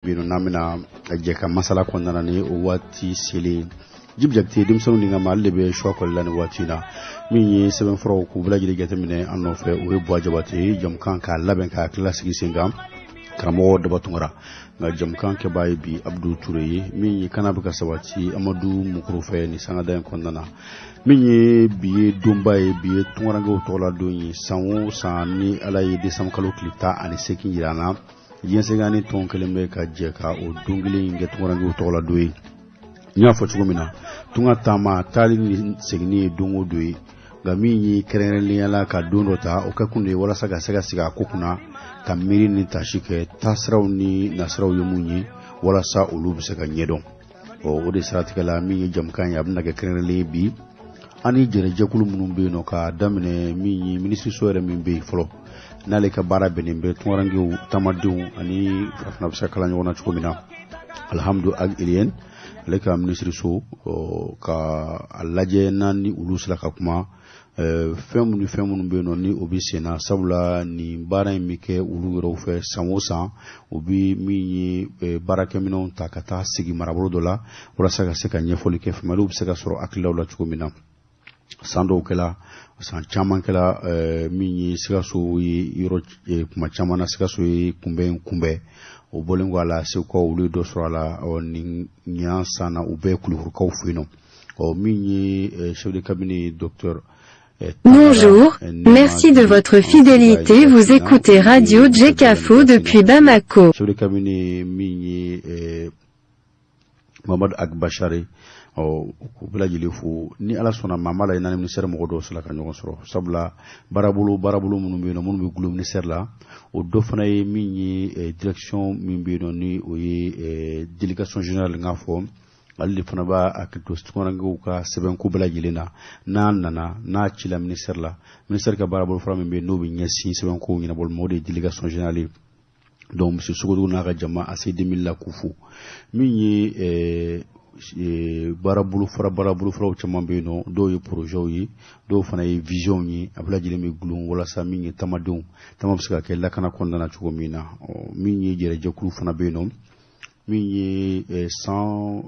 Bi n'an bɛna jɛ ka masala kɔnɔna na ni o waati selen. Jibi Jakite, denmisɛnninw ni ka ma, ale de bɛ suwa kɔli la nin waati in na. Min ye sɛbɛnfuraw k'u bɛɛ lajɛlen jateminɛ an nɔfɛ, o ye Buwa Jabate ye. Jamukan k'a labɛn k'a tila sigi sen kan, karamɔgɔ Daba Tunkara. Nka jamukan kɛbaa ye bi Abudu Ture ye. Min ye kana bɛ ka sabati Amadu Mukuru fɛ nin sangada in kɔnɔna na. Min ye bi ye donba ye, bi ye tunkarankew tɔgɔla don ye. San o san, ni Ala ye décembre kalo tile 18 jira an na, diɲɛ seleke tɔn kelen bɛ ka jɛ ka o don kelen in kɛ tunkarankew tɔgɔla don ye. N y'a fɔ cogo min na, tunga taama taali ni seginni ye don o don ye, nka min ye kɛrɛnkɛrɛnnenya la ka don dɔ ta, o kɛ kun de ye walasa ka se ka sigi a ko kunna, ka miiri ni tasi kɛ taasiraw ni nasiraw ye mun ye, walasa olu bɛ se ka ɲɛdɔn. Ɔ, o de siratigɛ la, min ye jamukan ye, a bɛna kɛ kɛrɛnkɛrɛnlen ye bi. An ni jɛrɛjɛkulu minnu bɛ yen nɔ, k'a daminɛ min ye minisiriso yɛrɛ min bɛ yen fɔlɔ, n'ale ka baara bɛnnen bɛ tunkarankew, taamadenw ani farafinna bɛ se ka kala ɲɔgɔn na cogo min na, Alhamdu Ag Iyene, ale ka minisiriso, ka a lajɛ n'an ni olu sera ka kuma fɛn minnu, fɛn minnu bɛ yen nɔ ni o bɛ sen na. Sabula nin baara in bɛ kɛ olu yɛrɛw fɛ san o san. U bɛ min ye baarakɛminɛnw ta ka taa sigi marabolo dɔ la walasa ka se ka ɲɛfɔli kɛ, faamuyaliw bɛ se ka sɔrɔ hakililaw la cogo min na. San dɔw kɛla, san caman kɛla, min ye Sikaso ye yɔrɔ kuma caman na, Sikaso ye kunbɛn kunbɛn. O bɔlen kɔ a la, Segukaw, olu ye dɔ sɔrɔ a la. Ɔ, nin ɲinan san na, u bɛɛ Kulukorokaw fɛ yen nɔ. Ɔ, min ye chef de cabinet, docteur Bonjour, merci de votre fidélité. Vous écoutez Radio Djekafo depuis Bamako. Chef de cabinet min ye Mamadu Ag Bachare, ɔ, k'u bɛɛ lajɛlen fo. Ni Ala sɔnna ma, an b'a la ni ministère mɔgɔ dɔw sera ka ɲɔgɔn sɔrɔ, sabula baarabolo minnu bɛ yen nɔ, minnu bɛ gulon ministère la, o dɔ fana ye min ye direction min bɛ yen nɔ, ni o ye délégation générale n k'a fɔ, ale de fana b'a hakili to tunkarankew ka sɛbɛnko bɛɛ lajɛlen na. N'a nana n'a cila ministère la, ministère ka baarabolo fara min bɛ yen, n'o bɛ ɲɛsin sɛbɛnkow ɲɛnabɔli ma, o de ye délégation générale ye. Donc monsieur Sogodogo n'a ka jama, AC 2000 la, k'u fo. Min ye baarabolo faraw caman bɛ yen nɔ, dɔw ye projets ye, dɔw fana ye visions ye, a bɛɛ lajɛlen bɛ gulon walasa min ye tamadenw tama bɛ se ka kɛ lakana kɔnɔna na cogo min na. Min ye jɛrɛjɛkulu fana bɛ yen nɔ, min ye san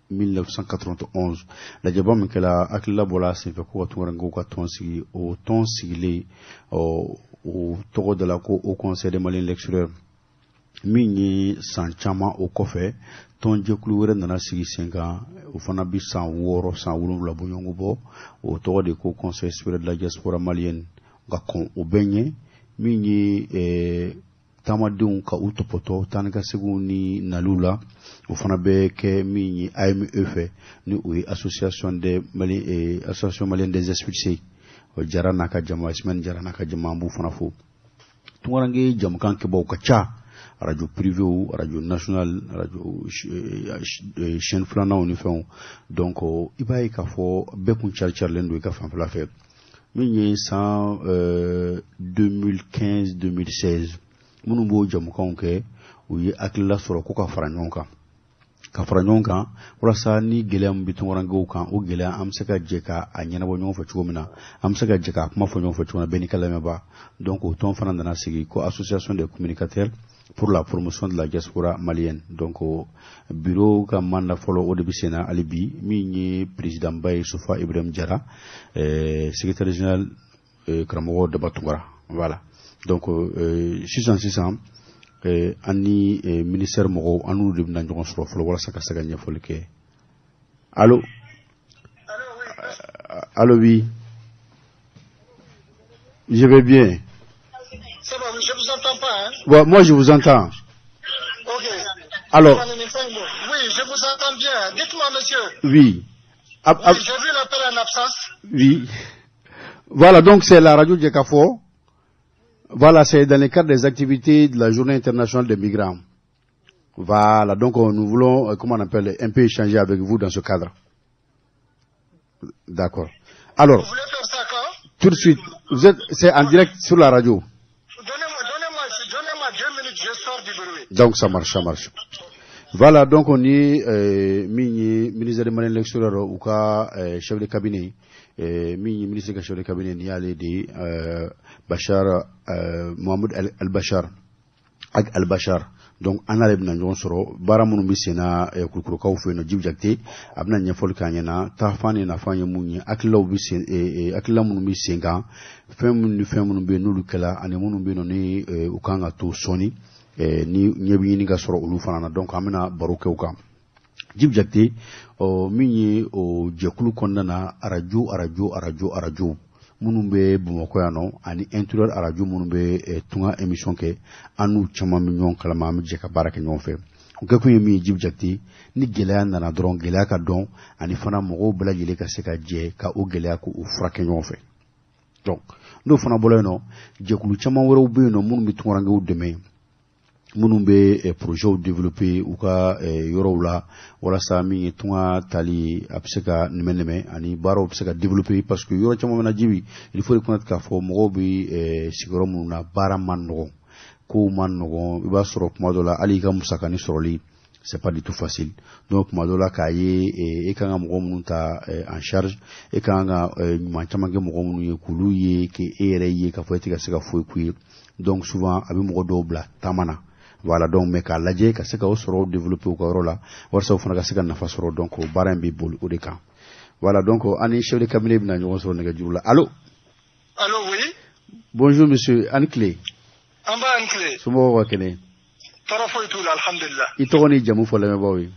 1991 lajɛba min kɛra, hakilila bɔra a senfɛ ko ka tunkarankew ka tɔn sigi. O tɔn sigilen, o tɔgɔ da la ko Haut Conseil des Maliens de l'extérieur. Min ye san caman o kɔfɛ, tɔnjɛkulu wɛrɛ nana sigi sen kan, o fana bi san 6, san 7 bɔɲɔgɔnko bɔ, o tɔgɔ de ko Conseil supérieur de la diaspora malienne. Ka kɔn o bɛɛ ɲɛ, min ye taamadenw ka u tɔpɔtɔ taa ni ka seginw ni naliw la, o fana bɛ kɛ min ye AME fɛ, ni o ye Association malienne des expulsés. Jara n'a ka jama, Ismaël Jara n'a ka jama, an b'u fana fo. Tunkaranke jamukan kɛbaw ka ca, radio privé, radio national, radio chaîne filananw ni fɛnw. Donc i b'a ye k'a fɔ bɛɛ kun cari carilen don i ka fanfɛla fɛ. Min ye san 2015, 2016, minnu b'o jamukanw kɛ, u ye hakilila sɔrɔ ko ka fara ɲɔgɔn kan, ka fara ɲɔgɔn kan walasa ni gɛlɛya min bɛ tunkarankew kan, o gɛlɛya, an bɛ se ka jɛ ka a ɲɛnabɔ ɲɔgɔn fɛ cogo min na, an bɛ se ka jɛ k'a kuma fɔ ɲɔgɔn fɛ cogo min na, bɛɛ n'i ka lamɛnbaa. Donc o tɔn fana nana sigi ko Association des communicateurs pour la promotion de la diaspora malienne. Donc bureau ka mandat fɔlɔ, o de bɛ sen na hali bi. Min ye président ba ye, Sofa Ibrahim Jara, secrétaire général, karamɔgɔ Daba Tunkara. Voilà, donc sisan sisan, an ni ministère mɔgɔw, an n'olu de bɛna ɲɔgɔn sɔrɔ fɔlɔ walasa ka se ka ɲɛfɔli kɛ. Allo, allo, oui, je vais bien. Ça va, je vous entends pas, hein? Bon, moi je vous entends. Ok. Alors. Oui, je vous entends bien. Dites-moi, monsieur. Oui. Oui, j'ai vu l'appel en absence. Oui. Voilà, donc c'est la radio Djekafo. Voilà, c'est dans le cadre des activités de la Journée internationale des migrants. Voilà, donc nous voulons, comment on appelle, un peu échanger avec vous dans ce cadre. D'accord. Alors, Vous voulez faire ça quand? Tout de suite, c'est en direct sur la radio. Donnez-moi, donnez-moi, donnez-moi 2 minutes, je sors du bureau. Donc ça marche, ça marche. Voilà, donc on est min ye ministère des Maliens de l'extérieur, u ka chef de cabinet, min ye ministre ka chef de cabinet, ni y'ale de ye Bachar Mohamed Al Bachar Ag Al Bachar. Donc an n'ale bɛna ɲɔgɔn sɔrɔ baara minnu bɛ sen na Kulukorokaw fɛ yen nɔ. Jibi Jakite, a bɛna ɲɛfɔli k'an ɲɛna, taafan ni nafan ye mun ye, hakililaw bɛ sen, hakilila minnu bɛ sen kan, fɛn minnu ni fɛn minnu bɛ yen n'olu kɛla, ani minnu bɛ yen nɔ ni u kan ka to sɔɔni ni ɲɛ bɛ ɲini ka sɔrɔ olu fana na. Donc an bɛna baro kɛ o kan. Jibi Jakite, ɔ min ye o jɛkulu kɔnɔna na, arajo arajo arajo arajo minnu bɛ Bamakɔ yan nɔ ani intérieur arajo minnu bɛ tunga émission kɛ, an n'u caman bɛ ɲɔgɔn kalama, an bɛ jɛ ka baara kɛ ɲɔgɔn fɛ. O kɛkun ye min ye, Jibi Jakite, ni gɛlɛya nana dɔrɔn, gɛlɛya ka dɔn ani fana mɔgɔw bɛɛ lajɛlen ka se ka jɛ ka o gɛlɛya k'o furakɛ ɲɔgɔn fɛ. Donc n'o fana bɔra yen nɔ, jɛkulu caman wɛrɛw bɛ yen nɔ minnu bɛ tunkarankew dɛmɛ, minnu bɛ projets développer u ka yɔrɔw la, walasa min ye tunga tali, a bɛ se ka nɛmɛ nɛmɛ ani baaraw bɛ se ka développer, parce que yɔrɔ caman bɛ na, Jibi, il faut reconnaître k'a fɔ mɔgɔw bɛ sigiyɔrɔ minnu na, baara man nɔgɔn, kow man nɔgɔn. I b'a sɔrɔ kuma dɔ la, hali i ka musakanin sɔrɔli, c'est pas du tout facile. Donc kuma dɔ la, k'a ye e kan ka mɔgɔ minnu ta en charge, e kan ka ɲuman caman kɛ mɔgɔ minnu ye, k'olu ye k'e yɛrɛ ye k'a fɔ e tɛ ka se ka foyi k'u ye. Donc souvent a bɛ mɔgɔ dɔw bila taama na. Voilà, donc mais k'a lajɛ ka se ka o sɔrɔ développer u ka yɔrɔ la, walasa u fana ka se ka nafa sɔrɔ. Donc o baara in bɛ boli o de kan. Voilà, donc an ni chef de cabinet bɛna ɲɔgɔn sɔrɔ nɛgɛjuru la. Allo? Allo, oui. Bonjour monsieur, a ni tile. An b'a ni tile. Somɔgɔw ka kɛnɛ? Tɔɔrɔ foyi t'u la, alhamdulillah. I tɔgɔ ni jamu fɔ lamɛnbaaw ye.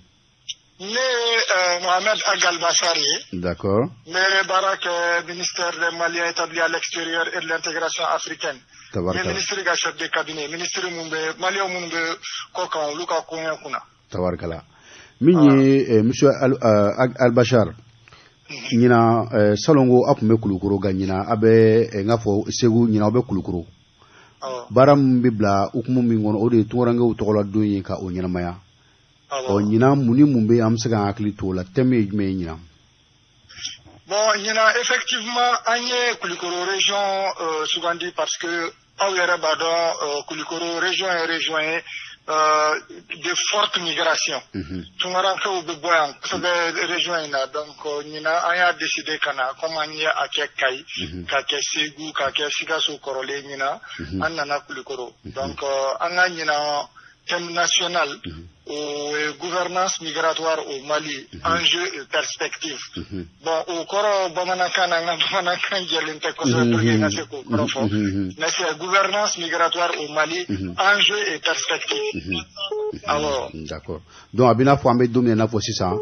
Ne ye Mohamed Ag Albachar ye. N bɛ baara kɛ ministère des Maliens établis à l'extérieur et de l'intégration africaine. N ye ministre ka chef de cabinet, ministre mun bɛ Maliens minnu bɛ kɔ kan, olu ka koɲɛ kunna. Tabarikala. Min ye monsieur Ag Albachar, ɲina salongo aw tun bɛ Kulukoro, nka ɲina a bɛ n k'a fɔ Segu, ɲina aw bɛ Kulukoro. Baara min bɛ bila hukumu min kɔnɔ, o de ye tunkarankew tɔgɔla don ye, ka o ɲɛnamaya. Ɔ ɲinan, mun ni mun bɛ an bɛ se k'an hakili to o la? Thème ye jumɛn ye ɲinan? Bon, ɲinan, effectivement, an ye Kulikoro région sugandi parce que aw yɛrɛ b'a dɔn, Kulikoro région ye région ye de forte migration. Tunkarankew bɛ bɔ yan kosɛbɛ région in na. Donc ɲinan an y'a décidé ka na, comme an ye a kɛ Kayi, ka kɛ Segu, ka kɛ Sikaso kɔrɔlen, ɲinan an nana Kulikoro. Donc an ka ɲinan thème national, o ye gouvernance migratoire au Mali, enjeux et perspectives. Bon, o kɔrɔ bamanankan na, n ka bamanankan jɛlen tɛ kosɛbɛ pour que n ka se k'o kɔrɔ fɔ, mais c'est gouvernance migratoire au Mali, enjeux et perspectives. Awɔ. D'accord. Donc a bɛ n'a fɔ an bɛ don min na i n'a fɔ sisan,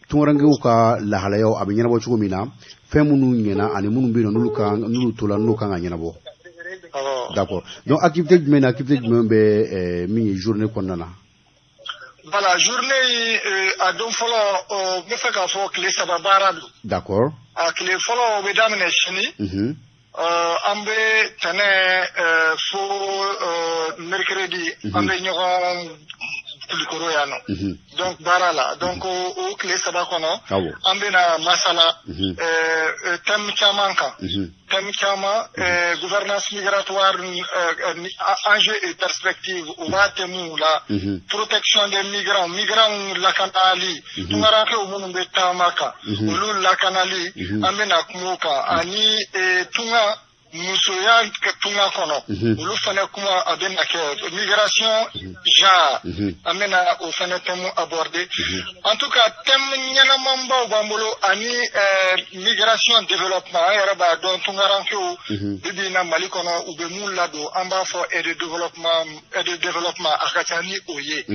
tunkarankew ka lahalayaw a bɛ ɲɛnabɔ cogo min na, fɛn minnu ɲɛna ani minnu bɛ yen nɔ n'olu kan n'olu tola n'olu kan ka ɲɛnabɔ. D'accord. Donc activité jumɛn ni activité jumɛn bɛ min ye journée kɔnɔna na? Voilà, journée in, a don fɔlɔ, n bɛ fɛ k'a fɔ tile 3 baara don. A tile fɔlɔ, o bɛ daminɛ sini. An bɛ tɛnɛ fo mercredi, an bɛ ɲɔgɔn Kulikoro yan nɔ. Donc baara la, donc o tile 3 kɔnɔ, an bɛna masala thème caman kan. Thème caman, gouvernance migratoire, enjeux et perspectives, o b'a thème la. Protection des migrants, migrants lakanali, tunkarankew minnu bɛ taama kan, olu lakanali, an bɛna kuma o kan. Ani tunga musoya tunga kɔnɔ, olu fana kuma a bɛna kɛ migration genre, an bɛna o fana thème aborder. En tout cas, thème ɲɛnamanbaw b'an bolo, ani migration développement. An yɛrɛ b'a dɔn, tunkarankew bi bi in na Mali kɔnɔ, u bɛ mun ladon, an b'a fɔ aide de développement. Aide de développement a ka ca ni o ye.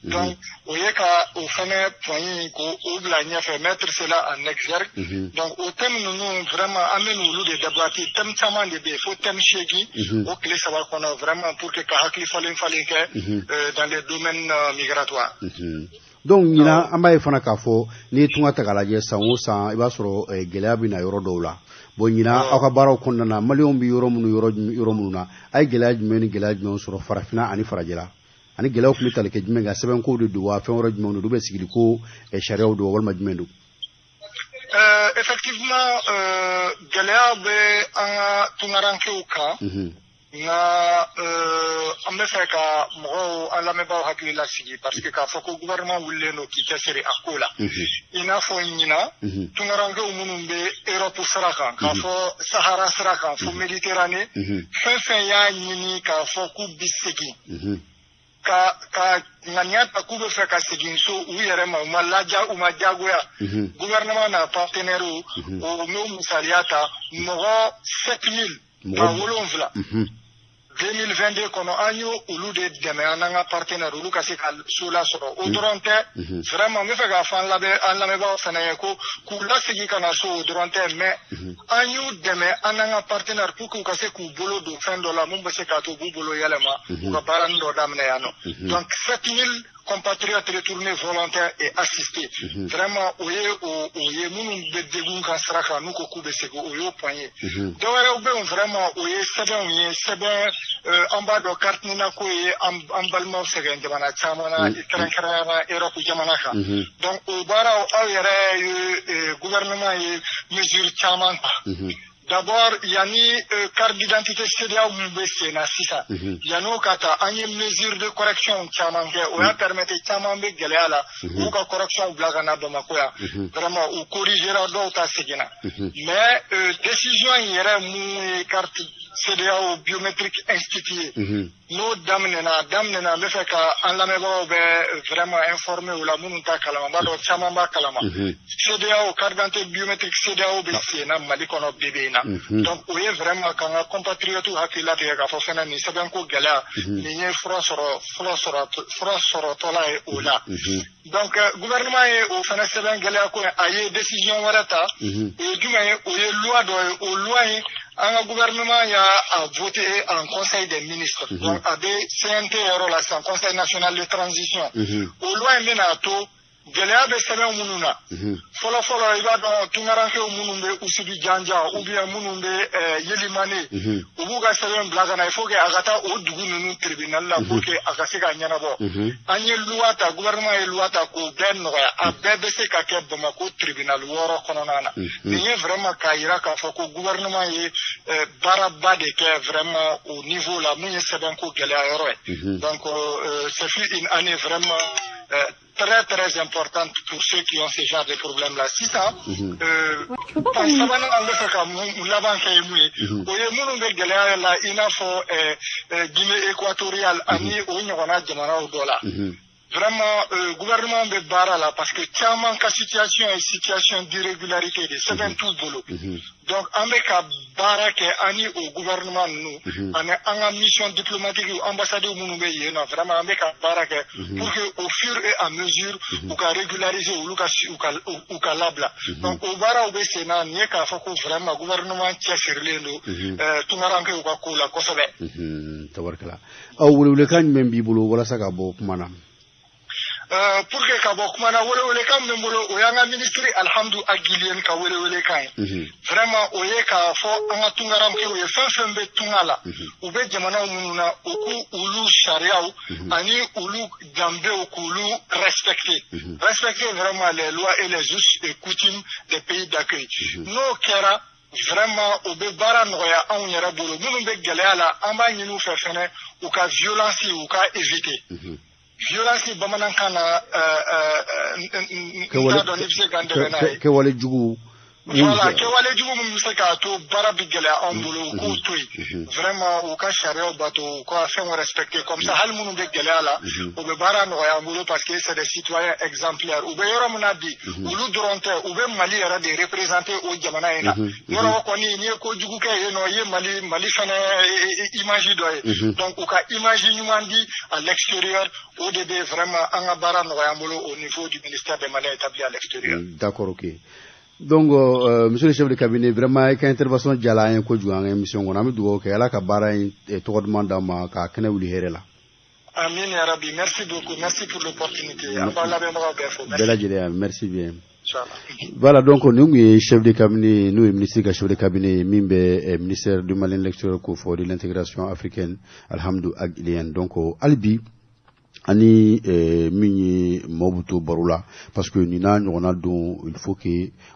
Donc o ye ka o fana point in k'o o bila ɲɛfɛ, mettre cela en exergue. Donc o thème ninnu, vraiment, an bɛ n'olu de débattre. Thème caman de bɛ yen, fo thème 8 o tile 3 kɔnɔ, vraiment, pour que ka hakili falen falen kɛ dans les domaines migratoires. Donc ɲinan, an b'a ye fana k'a fɔ n'i ye tunga ta k'a lajɛ, san o san i b'a sɔrɔ gɛlɛya bɛ na yɔrɔ dɔw la. Bon, ɲinan aw ka baaraw kɔnɔna na, Maliyɛnw bɛ yɔrɔ minnu yɔrɔ minnu na, a ye gɛlɛya jumɛn ni gɛlɛya jumɛn sɔrɔ farafinna ani farajɛla? Ani gɛlɛyaw tun bɛ tali kɛ jumɛn kan? Sɛbɛnkow de don wa, fɛn wɛrɛ jumɛn don? Bɛ sigili ko sariyaw don, walima jumɛn don? Effectivement, gɛlɛya bɛ an ka tunkarankew kan, nka an bɛ fɛ ka mɔgɔw, an lamɛnbaaw hakili lasigi, parce que k'a fɔ ko gouvernement wulilen don k'i cɛsiri a ko la. I n'a fɔ ɲinan, tunkarankew minnu bɛ Europe sira kan, k'a fɔ Sahara sira kan fo Méditerranée, fɛn fɛn y'a ɲini k'a fɔ k'u bɛ segin. Ka ŋaniya ta k'u bɛ fɛ ka segin so u yɛrɛ ma, u ma laja, u ma diyagoya. Gouvernement n'a partenaire, o m'o misaliya ta, mɔgɔ 7000, 7000, 2022 kɔnɔ, an y'o olu de dɛmɛ, an n'an ka partenaire, olu ka se ka so lasɔrɔ. O dɔrɔn tɛ, vraiment, n bɛ fɛ k'a fɔ an lamɛnbagaw fana ye ko k'u lasegin ka na so, o dɔrɔn tɛ, mais an y'u dɛmɛ, an n'an ka partenaire, pour que u ka se k'u bolo don fɛn dɔ la mun bɛ se k'a to u b'u bolo yɛlɛma, u ka baara dɔ daminɛ yan nɔ. Donc 7000 compatriotes retournés volontaires et assistés, vraiment, o ye o ye minnu bɛ degun kan sira kan, n'u ko k'u bɛ segin, o y'o point ye. Dɔ wɛrɛw bɛ yen, vraiment, o ye sɛbɛnw ye. Sɛbɛn, an b'a dɔn, carte NINA ko ye an balimaw sɛgɛn jamana caman na, kɛrɛnkɛrɛnnenya la Europe jamana kan. Donc o baaraw, aw yɛrɛ ye, gouvernement ye mesure caman ta. D'abord, yanni carte d'identité CEDEAO mun bɛ sen na sisan, yan'o ka ta, an ye mesure de correction caman kɛ. O y'a permettre, caman bɛ gɛlɛya la, u y'u ka correction bila ka na Bamakɔ yan. Vraiment, u corrigera, dɔw ta seginna. Mais décision in yɛrɛ mun ye carte CEDEAO biométrique instituée, n'o daminɛna, a daminɛna, n bɛ fɛ ka an lamɛnbagaw bɛ vraiment informer o la, minnu t'a kalama, n b'a dɔn caman b'a kalama. CEDEAO carte d'identité biométrique CEDEAO bɛ sen na Mali kɔnɔ bi bi in na. Donc o ye vraiment k'an ka compatriotes hakili latigɛ k'a fɔ fɛnɛ nin sɛbɛnko gɛlɛya nin ye fura sɔrɔ, fura sɔrɔtɔla ye o la. Donc gouvernement ye o fɛnɛ sɛbɛn gɛlɛya ko, a ye décision wɛrɛ ta. O ye jumɛn ye? O ye loi dɔ ye. O loi in, an ka gouvernement y'a voté en conseil des ministres. Donc a bɛ CNT yɔrɔ la sisan, Conseil national de transition. O loi in bɛna to gɛlɛya bɛ sɛbɛn minnu na fɔlɔ fɔlɔ, i b'a dɔn, tunkarankew minnu bɛ Usubi Janja ou bien minnu bɛ Yelimane, u b'u ka sɛbɛn bila ka na, il faut que a ka taa o dugu ninnu tribunal la pour que a ka se ka ɲɛnabɔ. An ye loi ta, gouvernement ye loi ta k'o bɛɛ nɔgɔya, a bɛɛ bɛ se ka kɛ Bamakɔ tribunal 6 kɔnɔna na. Nin ye vraiment k'a yira k'a fɔ ko gouvernement ye baaraba de kɛ vraiment au niveau la mun ye sɛbɛnko gɛlɛya yɔrɔ ye. Donc ce fut une année vraiment très très importante pour ceux qui ont ce genre de problème là. Sisan, fan sabanan an bɛ fɛ ka mun laban kɛ ye mun ye? O ye minnu bɛ gɛlɛya la, i n'a fɔ Guinée équatoriale ani o ɲɔgɔnna jamanaw dɔ la. Vraiment, gouvernement bɛ baara la, parce que caman ka situation ye situation d'irrégularité de, sɛbɛn t'u bolo. Donc an bɛ ka baara kɛ ani o gouvernement ninnu ani an ka mission diplomatique, ambassade minnu bɛ yen nɔ. Vraiment, an bɛ ka baara kɛ pour que au fur et à mesure u ka régulariser, olu ka u ka labila. Donc o baaraw bɛ sen na. Nin ye k'a fɔ ko vraiment gouvernement cɛsirilen don tunkarankew ka ko la kosɛbɛ. Tabarikala. Aw, welewelekan jumɛn b'i bolo walasa ka bɔ kuma na? Pour que ka bɔ kuma na, welewelekan min bolo, o y'an ka ministre Alhamdu Ag Ilyène ka welewelekan ye. Vraiment, o ye k'a fɔ an ka tunkarankew ye, fɛn fɛn bɛ tunga la, u bɛ jamanaw minnu na, u k'u olu sariyaw ani olu danbew, k'olu respecter, respecter vraiment les lois et les us et coutumes des pays d'accueil. N'o kɛra, vraiment, o bɛ baara nɔgɔya anw yɛrɛ bolo. Minnu bɛ gɛlɛya la, an b'a ɲini u fɛ fɛnɛ, u ka violence, u ka éviter violence. Bamanankan na, n t'a dɔn n'i bɛ se ka n dɛmɛ n'a ye. Kɛwale jugu. Voilà, kɛwale jugu min bɛ se k'a to baara bɛ gɛlɛya anw bolo, u k'o to yen. Vraiment, u ka sariyaw bato, u ka fɛnw respecter. Comme ça, hali minnu bɛ gɛlɛya la, u bɛ baara nɔgɔya an bolo, parce que c'est des citoyens exemplaires. U bɛ yɔrɔ min na bi, olu dɔrɔn tɛ, u bɛ Mali yɛrɛ de représenter o jamana in na. Yɔrɔ kɔni, n'i ye kojugu kɛ yen nɔ, i ye Mali fɛnɛ image dɔ ye. Donc u ka image ɲuman di à l'extérieur, o de bɛ vraiment an ka baara nɔgɔya an bolo au niveau du ministère des Maliens établis à l'extérieur. D'accord, ok. Donc, monsieur le chef de cabinet, vraiment, i ka intervention diyara an ye kojugu an ka émission kɔnɔ. An bɛ dugawu kɛ, Ala ka baara in tɔgɔ duman d'an ma, k'a kɛnɛ wuli hɛrɛ la. Amin ya Rabbi. Merci beaucoup. Merci pour l'opportunité. An b'aw lamɛnbagaw bɛɛ fo. Bɛɛ lajɛlen, merci bien. Voilà, donc nin kun ye chef de cabinet, n'o ye ministre ka chef de cabinet min bɛ ministère du Mali l'extérieur ko fɔ de l'intégration africaine, Alhamdu Ag Ilyène. Donc hali bi, ani min ye maaw bɛ to baro la, parce que nin n'a ɲɔgɔnna don, il faut que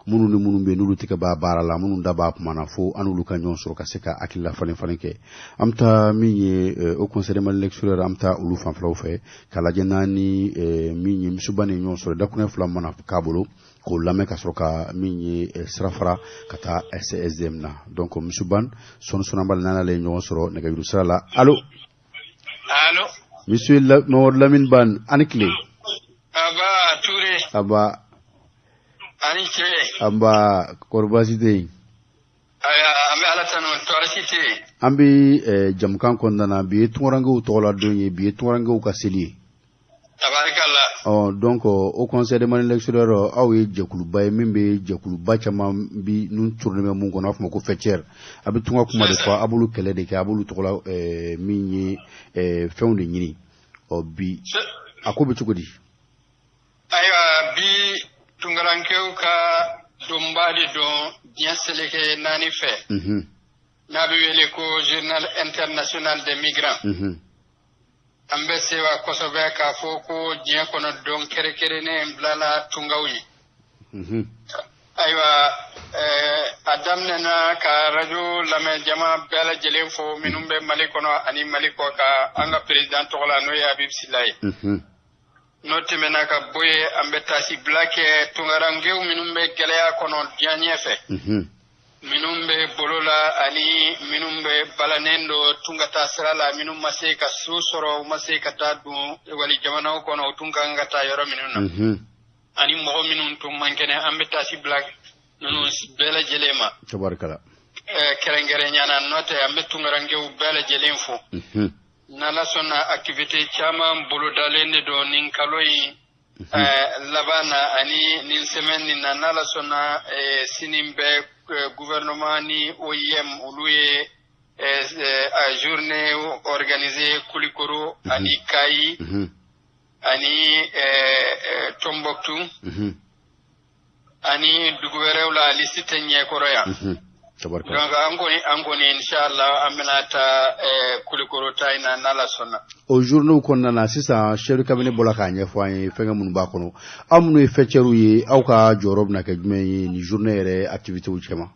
minnu ni minnu bɛ yen n'olu tɛgɛ b'a baara la, minnu da b'a kuma na, fo an n'olu ka ɲɔgɔn sɔrɔ ka se ka hakilila falen falen kɛ. An bɛ taa min ye au conseil des Mali l'extérieur, an bɛ taa olu fanfɛlaw fɛ k'a lajɛ n'an ni min ye misiba ni ɲɔgɔn sɔrɔ, dakuruɲɛ 2 mana k'a bolo, k'o lamɛn, ka sɔrɔ ka min ye sira fara ka taa SSDM na. Donc misiban sɔnni sɔnni, an b'a n'ale ye ɲɔgɔn sɔrɔ nɛgɛjuru sira la. Allo? Allo? Monsieur Mamadou Lamine Ban, ani tile. Aba Touré. Aba. Ani ce. Aba, kɔri baasi tɛ yen? Ayiwa, an bɛ Ala tanu, tɔɔrɔ si tɛ yen. An bɛ jamukan kɔnɔna na, bi ye tunkarankew tɔgɔla don ye, bi ye tunkarankew ka seli ye. Tabarikala. Ɔ, donc au Conseil des Maliens de l'extérieur, aw ye jɛkuluba ye min bɛ jɛkuluba caman bi nun turunnen bɛ mun kɔnɔ, a fɔ ma ko faîtière. A bɛ tunga kuma de fɔ, a b'olu kɛlɛ de kɛ, a b'olu tɔgɔla min ye fɛnw de ɲini. Ɔ, bi a ko bɛ cogo di? Ayiwa, bi tunkarankew ka donba de don diɲɛ seleke naani fɛ. N'a bɛ wele ko Journal international des migrants. An bɛ sewa kosɛbɛ k'a fɔ ko diɲɛ kɔnɔ don kɛrɛnkɛrɛnnen bilala tungaw ye. Ayiwa, a daminɛna ka rajo lamɛn jama bɛɛ lajɛlen fo minnu bɛ Mali kɔnɔ ani Mali kɔ kan, an ka président tɔgɔ la, n'o ye Habib Sila ye. N'o tɛmɛna ka bɔ yen, an bɛ taasibila kɛ tunkarankew minnu bɛ gɛlɛya kɔnɔ diɲɛ ɲɛfɛ. Minnu bɛ bolo la ani minnu bɛ balannen don tunga taa sira la, minnu ma se ka so sɔrɔ, u ma se ka taa don wali jamanaw kɔnɔ, u tun kan ka taa yɔrɔ minnu na. Ani mɔgɔ minnu tun man kɛnɛ, an bɛ taasi bila ninnu bɛɛ lajɛlen ma. Tabarikala. Kɛrɛnkɛrɛnya na, n'o tɛ an bɛ tunkarankew bɛɛ lajɛlen fo. N'Ala sɔnna, activité caman bolodalen de don nin kalo in laban na ani nin semaine nin na. N'Ala sɔnna, sini bɛ gouvernement ni OIM, olu ye journée organisée Kulikoro ani Kayi ani Tombouctou ani dugu wɛrɛw la, liste tɛ ɲɛkɔrɔ yan. Donc an kɔni inchallah an bɛna taa Kulikoro ta in na, n'Ala sɔnna. O journée kɔnɔna na sisan, chef de cabinet bɔra k'a ɲɛfɔ an ye fɛnkɛ minnu b'a kɔnɔ. Aw minnu ye faîtières ye, aw ka jɔyɔrɔ bɛna kɛ jumɛn ye nin journée yɛrɛ activités cɛma?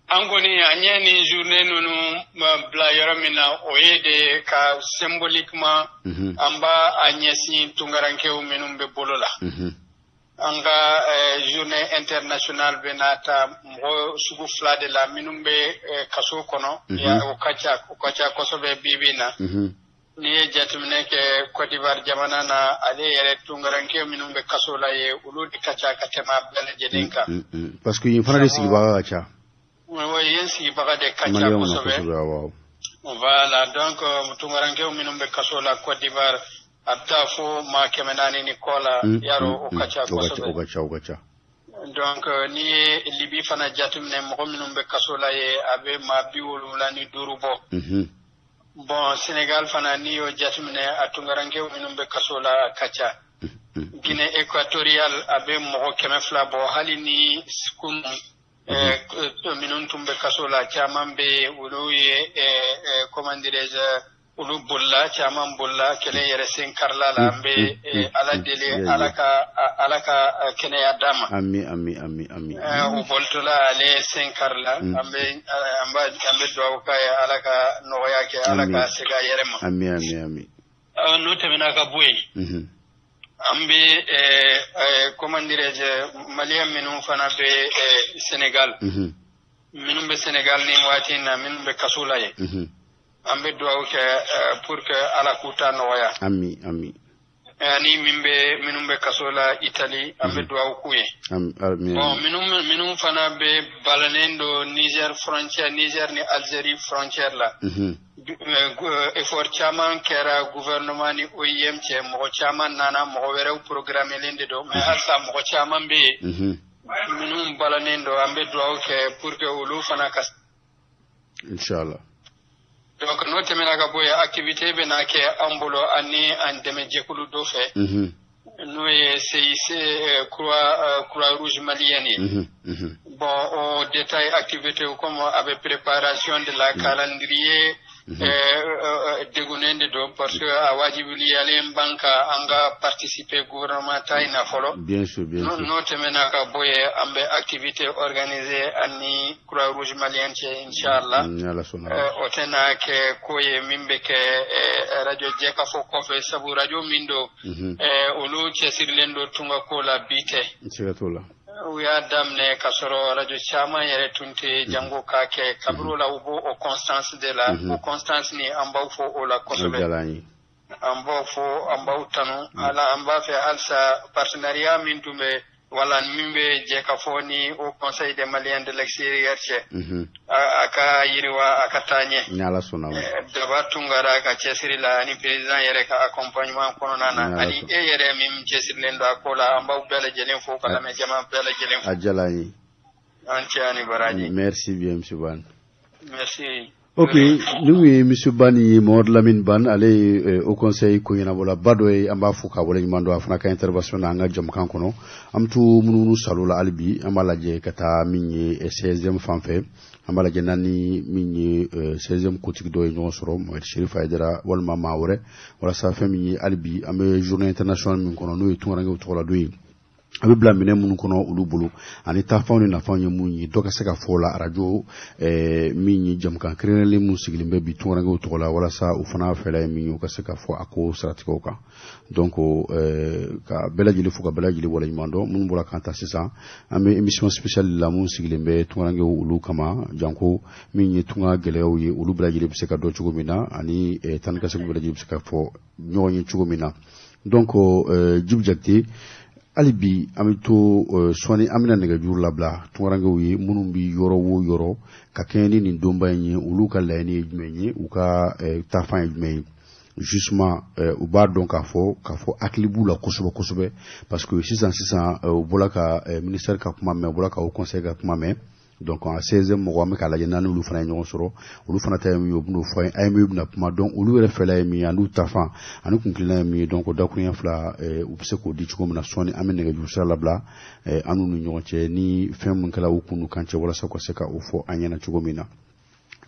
An kɔni, an ye nin journée ninnu bila yɔrɔ min na, o ye de ka symboliquement an b'a a ɲɛsin tunkarankew minnu bɛ bolo la. An ka journée internationale bɛna ta mɔgɔ sugu fila de la: minnu bɛ kaso kɔnɔ, o ka ca kosɛbɛ bi bi in na. N'i ye jateminɛ kɛ Côte d'Ivoire jamana na, ale yɛrɛ tunkaranke minnu bɛ kaso la ye, olu de ka ca ka tɛmɛ a bɛɛ lajɛlen kan. Parce que yen fana de sigibaga ka ca. Yen sigibaga de ka ca kosɛbɛ. Voilà, donc tunkarankew minnu bɛ kaso la Côte d'Ivoire, a bɛ taa fo maa 400 ni kɔ la, yarɔ o ka ca kosɛbɛ. O ka ca, o ka ca. Donc n'i ye Libi fana jateminɛ, mɔgɔ minnu bɛ kaso la ye, a bɛ maa 75 bɔ. Bon, Sénégal fana, n'i y'o jateminɛ, a tunkarankew minnu bɛ kaso la, a ka ca. Guinée équatoriale, a bɛ mɔgɔ 200 bɔ, hali ni kunun minnu tun bɛ kaso la, caman bɛ yen, olu ye, comment dirais-je, olu bolila, caman bolila, kelen yɛrɛ sen karila la. An bɛ Ala deli, Ala ka kɛnɛya d'a ma. Ami, ami, ami, ami. O bolitɔla, ale sen karila. An bɛ dugawu k'a ye, Ala ka nɔgɔya kɛ, Ala ka segin a yɛrɛ ma. Ami, ami, ami. N'o tɛmɛna ka bɔ yen, an bɛ, comment dirais-je, malien minnu fana bɛ Sénégal, minnu bɛ Sénégal nin waati in na, minnu bɛ kaso la yen, an bɛ dugawu kɛ pour que Ala k'u ta nɔgɔya. Ami, ami. Ani min bɛ minnu bɛ kaso la Italie, an bɛ dugawu k'u ye. Bon, minnu fana bɛ balannen don Niger frontière, Niger ni Algérie frontière la, effort caman kɛra gouvernement ni OIM cɛ, mɔgɔ caman nana, mɔgɔ wɛrɛw programmelen de don, mais halisa mɔgɔ caman bɛ yen minnu balannen don. An bɛ dugawu kɛ pour que olu fana ka. Inshallah. Donc n'o tɛmɛna ka bɔ yen, activité bɛna kɛ an bolo ani an dɛmɛ jɛkulu dɔ fɛ, n'o ye CIC, Croix Rouge malienne ye. Bon, o détail activité, comme a bɛ préparation de la calendrier, degunnen de don parce que a wajibiyalen b'an kan an ka participer gouvernement ta in na fɔlɔ. Bien sûr, bien sûr. N'o tɛmɛna ka bɔ yen, an bɛ activité organiser ani Croix Rouge malienne cɛ, inchallah. O tɛna kɛ ko ye min bɛ kɛ radio Jɛkafɔ kɔfɛ, sabu radio min don, olu cɛsirilen don tunga ko la, bi tɛ. Siga t'o la. U y'a daminɛ ka sɔrɔ radio caman yɛrɛ tun tɛ jango k'a kɛ. Kabini o la, u b'o o constance de la, o constance ni an b'aw fɔ o la kosɛbɛ. An b'aw fo, an b'aw tanu. Ala, an b'a fɛ halisa partenariat min tun bɛ wala min bɛ jɛ ka fɔ ni Haut Conseil des Maliens de l'extérieur cɛ, a ka yiriwa, a ka taa ɲɛ. Ni Ala sɔnna. Daba Tunkara ka cɛsiri la ani président yɛrɛ ka accompagnement kɔnɔna na, ani e yɛrɛ min cɛsirilen don a ko la, an b'aw bɛɛ lajɛlen fo ka lamɛn jama bɛɛ lajɛlen fo. A diyara an ye. An cɛ ani baraji. Merci bien, monsieur Ban. Merci. Ok, ni kun ye monsieur Ban ye, Mamadu Lamine Ban, ale ye Haut Conseil ko ɲɛnabɔlaba dɔ ye. An b'a fo k'a waleɲuman dɔn a fana ka intervention na an ka jamukan kɔnɔ. An bɛ to munumunu salo la hali bi, an b'a lajɛ ka taa min ye 16e fan fɛ. An b'a lajɛ n'an ni min ye 16e kotigi dɔ ye ɲɔgɔn sɔrɔ, Mohamed Chérif Haïdara walima maa wɛrɛ, walasa fɛn min ye hali bi an bɛ journée internationale min kɔnɔ, n'o ye tunkarankew tɔgɔla don ye, a bɛ bila minɛn minnu kɔnɔ olu bolo, ani taafanw ni nafanw ye mun ye, dɔ ka se ka fɔ o la arajo min ye jamukan kɛrɛnkɛrɛnlen mun sigilen bɛ bi tunkarankew tɔgɔ la, walasa u fana fɛla ye min ye, u ka se ka fɔ a ko siratigɛw kan. Donc ka bɛɛ lajɛlen fo, ka bɛɛ lajɛlen waleɲuman dɔn. Minnu bɔra k'an ta sisan, an bɛ émission spéciale la mun sigilen bɛ tunkarankew olu kama, janko min ye tunga gɛlɛyaw ye, olu bɛɛ lajɛlen bɛ se ka dɔn cogo min na, ani tan ni ka segin bɛɛ lajɛlen bɛ se ka fɔ ɲɔgɔn ye cogo min na. Donc Djibi Jakite, hali bi an bɛ to sɔɔni, an bɛna nɛgɛjuru labila tunkarankew ye minnu bɛ yɔrɔ o yɔrɔ ka kɛɲɛ ni nin donba in ye, olu ka laɲini ye jumɛn ye, u ka taafan ye jumɛn ye. Justement, u b'a dɔn k'a fɔ hakili b'u la kosɛbɛ kosɛbɛ, parce que sisan sisan u bɔra ka ministère ka kuma mɛn, u bɔra ka Haut Conseil ka kuma mɛn. Donc a 16e mɔgɔ, an bɛ k'a lajɛ n'an n'olu fana ye ɲɔgɔn sɔrɔ, olu fana ta ye min ye, u bɛn'o fɔ an ye. AME bɛna kuma. Donc olu yɛrɛ fɛla ye min ye, an'u tafan ani kuntilenna ye min ye, donc o dakuruɲɛ fila, u bɛ se k'o di cogo min na. Sɔɔni an bɛ nɛgɛjuru sira labila an n'u ni ɲɔgɔn cɛ, ni fɛn min kɛra u kun n'u kan cɛ, walasa u ka se ka o fɔ an ɲɛna cogo min na.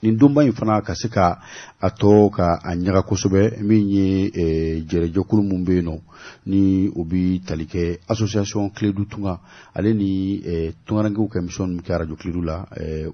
Nin donba in fana ka se ka a tɔ ka a ɲaga kosɛbɛ, min ye jɛrɛjɛkulu mun bɛ yen nɔ, ni o bi tali kɛ association Kledu Tunga, ale ni tungarankew ka émission min kɛ arajo Kledu la,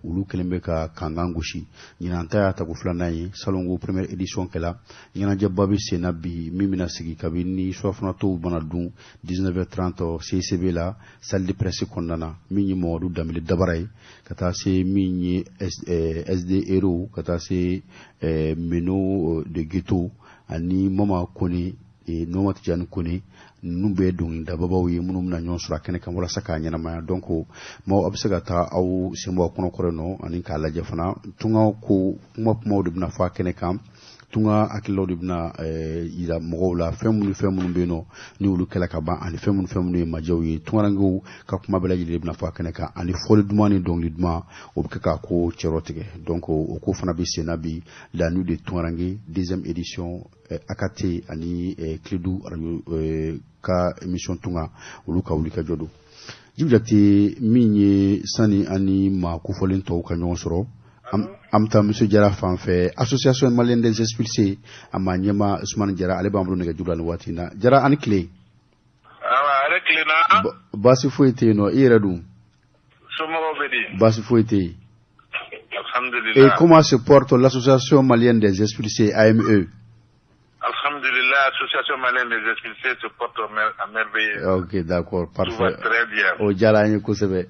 olu kɛlen bɛ ka kankan gosi. Ɲinan ta y'a tako filanan ye. Salongo première édition kɛla, ɲɛnajɛba bɛ sen na bi, min bɛna sigi kabini surɔfanatɔw mana dun 19h30 CICB la, salle de presse kɔnɔna na. Min ye Mamadu Danbele Dabara ye, ka taa se min ye SD Hero, ka taa se Meno de Ghetto ani Mama Kone, Noma Tijani Kone, ninnu bɛɛ ye dɔnkilidababaw ye minnu bɛna ɲɔgɔn sɔrɔ a kɛnɛ kan walasa k'a ɲɛnamaya. Donc maaw, a bɛ se ka taa aw sen bɔ a kɔnɔ kɔrɔ nɔ ani k'a lajɛ fana. Tunga ko kuma kumaw de bɛna fɔ a kɛnɛ kan, tunga hakililaw de bɛna yira mɔgɔw la, fɛn minnu fɛn minnu bɛ yen nɔ ni olu kɛla ka ban, ani fɛn minnu fɛn minnu ye majɛw ye. Tungarankew ka kuma bɛɛ lajɛlen bɛna fɔ a kɛnɛ kan, ani fɔli duman ni dɔnkili duman, o bɛ kɛ k'a ko cɛrɔ tigɛ. Donc o ko fana bɛ sen na bi, la nuit de Tungaranke deuxième édition, AKT ani Kledu radio ka émission Tunga, olu ka wuli ka jɔ don. Djibi Jakite, min ye sani ani maa kofɔlen tɔw ka ɲɔgɔn sɔrɔ, an bɛ taa monsieur Jara fan fɛ, association malienne des expulsés, a ma ɲɛma Usumani Jara, ale b'an bolo nɛgɛjuru la nin waati in na. Jara, ani tile. Awa, ale tilenna. Baasi foyi tɛ yen nɔ, i yɛrɛ dun? Somɔgɔw bɛ di? Baasi foyi tɛ yen. Alhamdulillah. Et comment se porte l'association malienne des expulsés, AME? Alhamdulillah, l'association malienne des expulsés se porte à merveille. Ok, d'accord, parfait. Tout va très bien. O diyara an ye kosɛbɛ.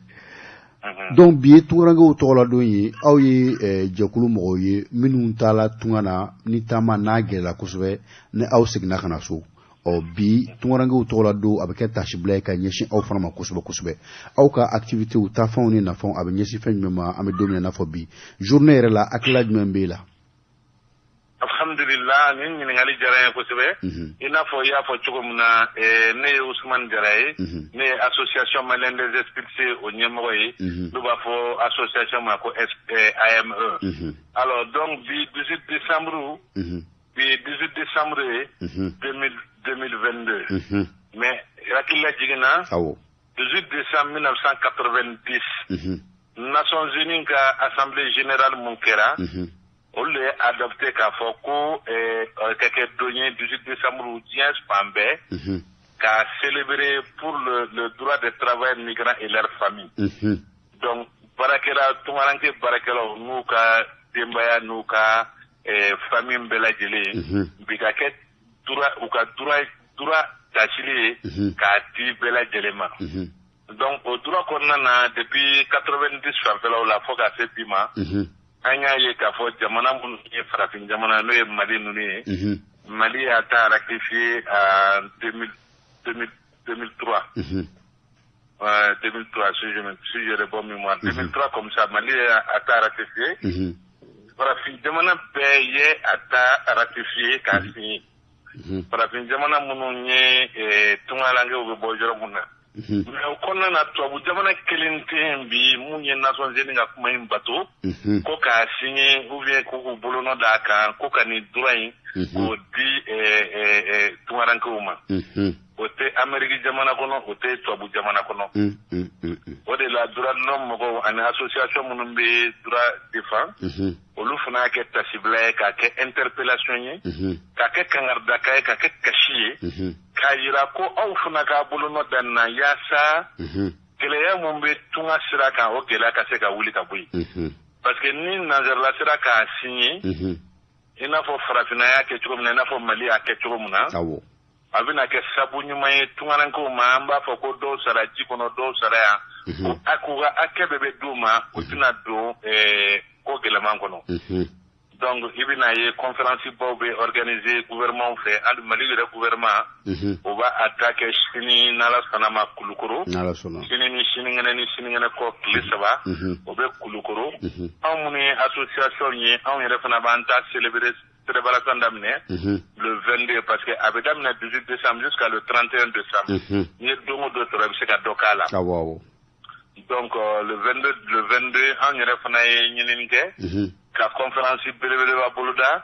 Donc bi ye tungarankew tɔgɔla don ye. Aw ye jɛkulu mɔgɔw ye minnu taala tunga na, ni taama n'a gɛlɛla kosɛbɛ, ni aw seginna ka na so. Ɔ bi tungarankew tɔgɔla don, a bɛ kɛ tasibila ye ka ɲɛsin aw fana ma kosɛbɛ kosɛbɛ. Aw ka activités, taafanw ni nafanw, a bɛ ɲɛsin fɛn jumɛn ma an bɛ don min na i n'a fɔ bi journée yɛrɛ la, hakilila jumɛn b'e la? Alhamdulillah, nin ɲininkali diyara n ye kosɛbɛ. I n'a fɔ i y'a fɔ cogo min na, ne ye Usumani Jara ye. Ne ye association malienne des expulsés o ɲɛmɔgɔ ye. N'u b'a fɔ association ma ko AME. Alors donc bi 18 décembre, bi 18 décembre ye 2022. Mais hakili la jiginna, 18 décembre 1990, Nations Unies ka assemblée générale mun kɛra, olu de ye adopté k'a fɔ ko ka kɛ don ye 18 décembre, diɲɛ fan bɛɛ k'a célébrer pour le droit des travailleurs migrants et leurs familles. Donc baarakɛla, tungaranke baarakɛlaw n'u ka denbaya n'u ka famille bɛɛ lajɛlen, bi ka kɛ droit, u ka droit tasili ye k'a di bɛɛ lajɛlen ma. Donc o droit kɔnɔna na, depuis 90 fanfɛlaw la fo ka se bi ma, an y'a ye k'a fɔ jamana minnu ye farafin jamana, n'o ye Mali ninnu ye. Mali y'a ta ratifié en 2003. 2003, si j'ai le bon mémoire. 2003, comme ça, Mali a ta ratifié. Farafin jamana bɛɛ ye a ta ratifié k'a signé. Farafin jamana minnu ye tungalankew bɛ bɔ yɔrɔ mun na. Mais o kɔnɔna na, tubabu jamana kelen tɛ yen bi mun ye Nations Unies ka kuma in bato ko k'a signé ou bien ko k'u bolonɔ d'a kan ko ka nin droit in k'o di tungarankew ma. O tɛ Amérique jamana kɔnɔ, o tɛ tubabu jamana kɔnɔ. O de la, droit de l'homme mɔgɔw ani association minnu bɛ droit défend, olu fana y'a kɛ tasibila ye, k'a kɛ interpellation ye, k'a kɛ kangaridaka ye, k'a kɛ kasi ye, k'a yira ko aw fana k'a bolonɔ da nin na, yaasa gɛlɛya mun bɛ tunga sira kan, o gɛlɛya ka se ka wuli ka bɔ yen. Parce que ni nanzarala sera k'a signé, i n'a fɔ farafinna y'a kɛ cogo min na, i n'a fɔ Mali y'a kɛ cogo min na, a bɛna kɛ sabu ɲuman ye tungarankew ma. An b'a fɔ ko dɔw sara ji kɔnɔ, dɔw sara yan, ko a k'u ka hakɛ bɛɛ bɛ d'u ma, u tɛna don ko gɛlɛman kɔnɔ. Donc i bɛna ye, conférence baw bɛ organiser gouvernement fɛ. Hali Mali yɛrɛ gouvernement, o b'a a ta kɛ sini, n'Ala sɔnna ma, Kulukoro. Sini ni sinikɛnɛ ni sinikɛnɛ kɔ, tile 3, o bɛ Kulukoro. Anw minnu ye association ye, anw yɛrɛ fana b'an ta célébrer, célébration daminɛ le 22, parce que a bɛ daminɛ 18 décembre jusqu'à le 31 décembre. N'i ye don o don sɔrɔ, i bɛ se ka dɔ k'a la. Donc le 22, le 22, anw yɛrɛ fana ye ɲinini kɛ ka conférence belebeleba boloda,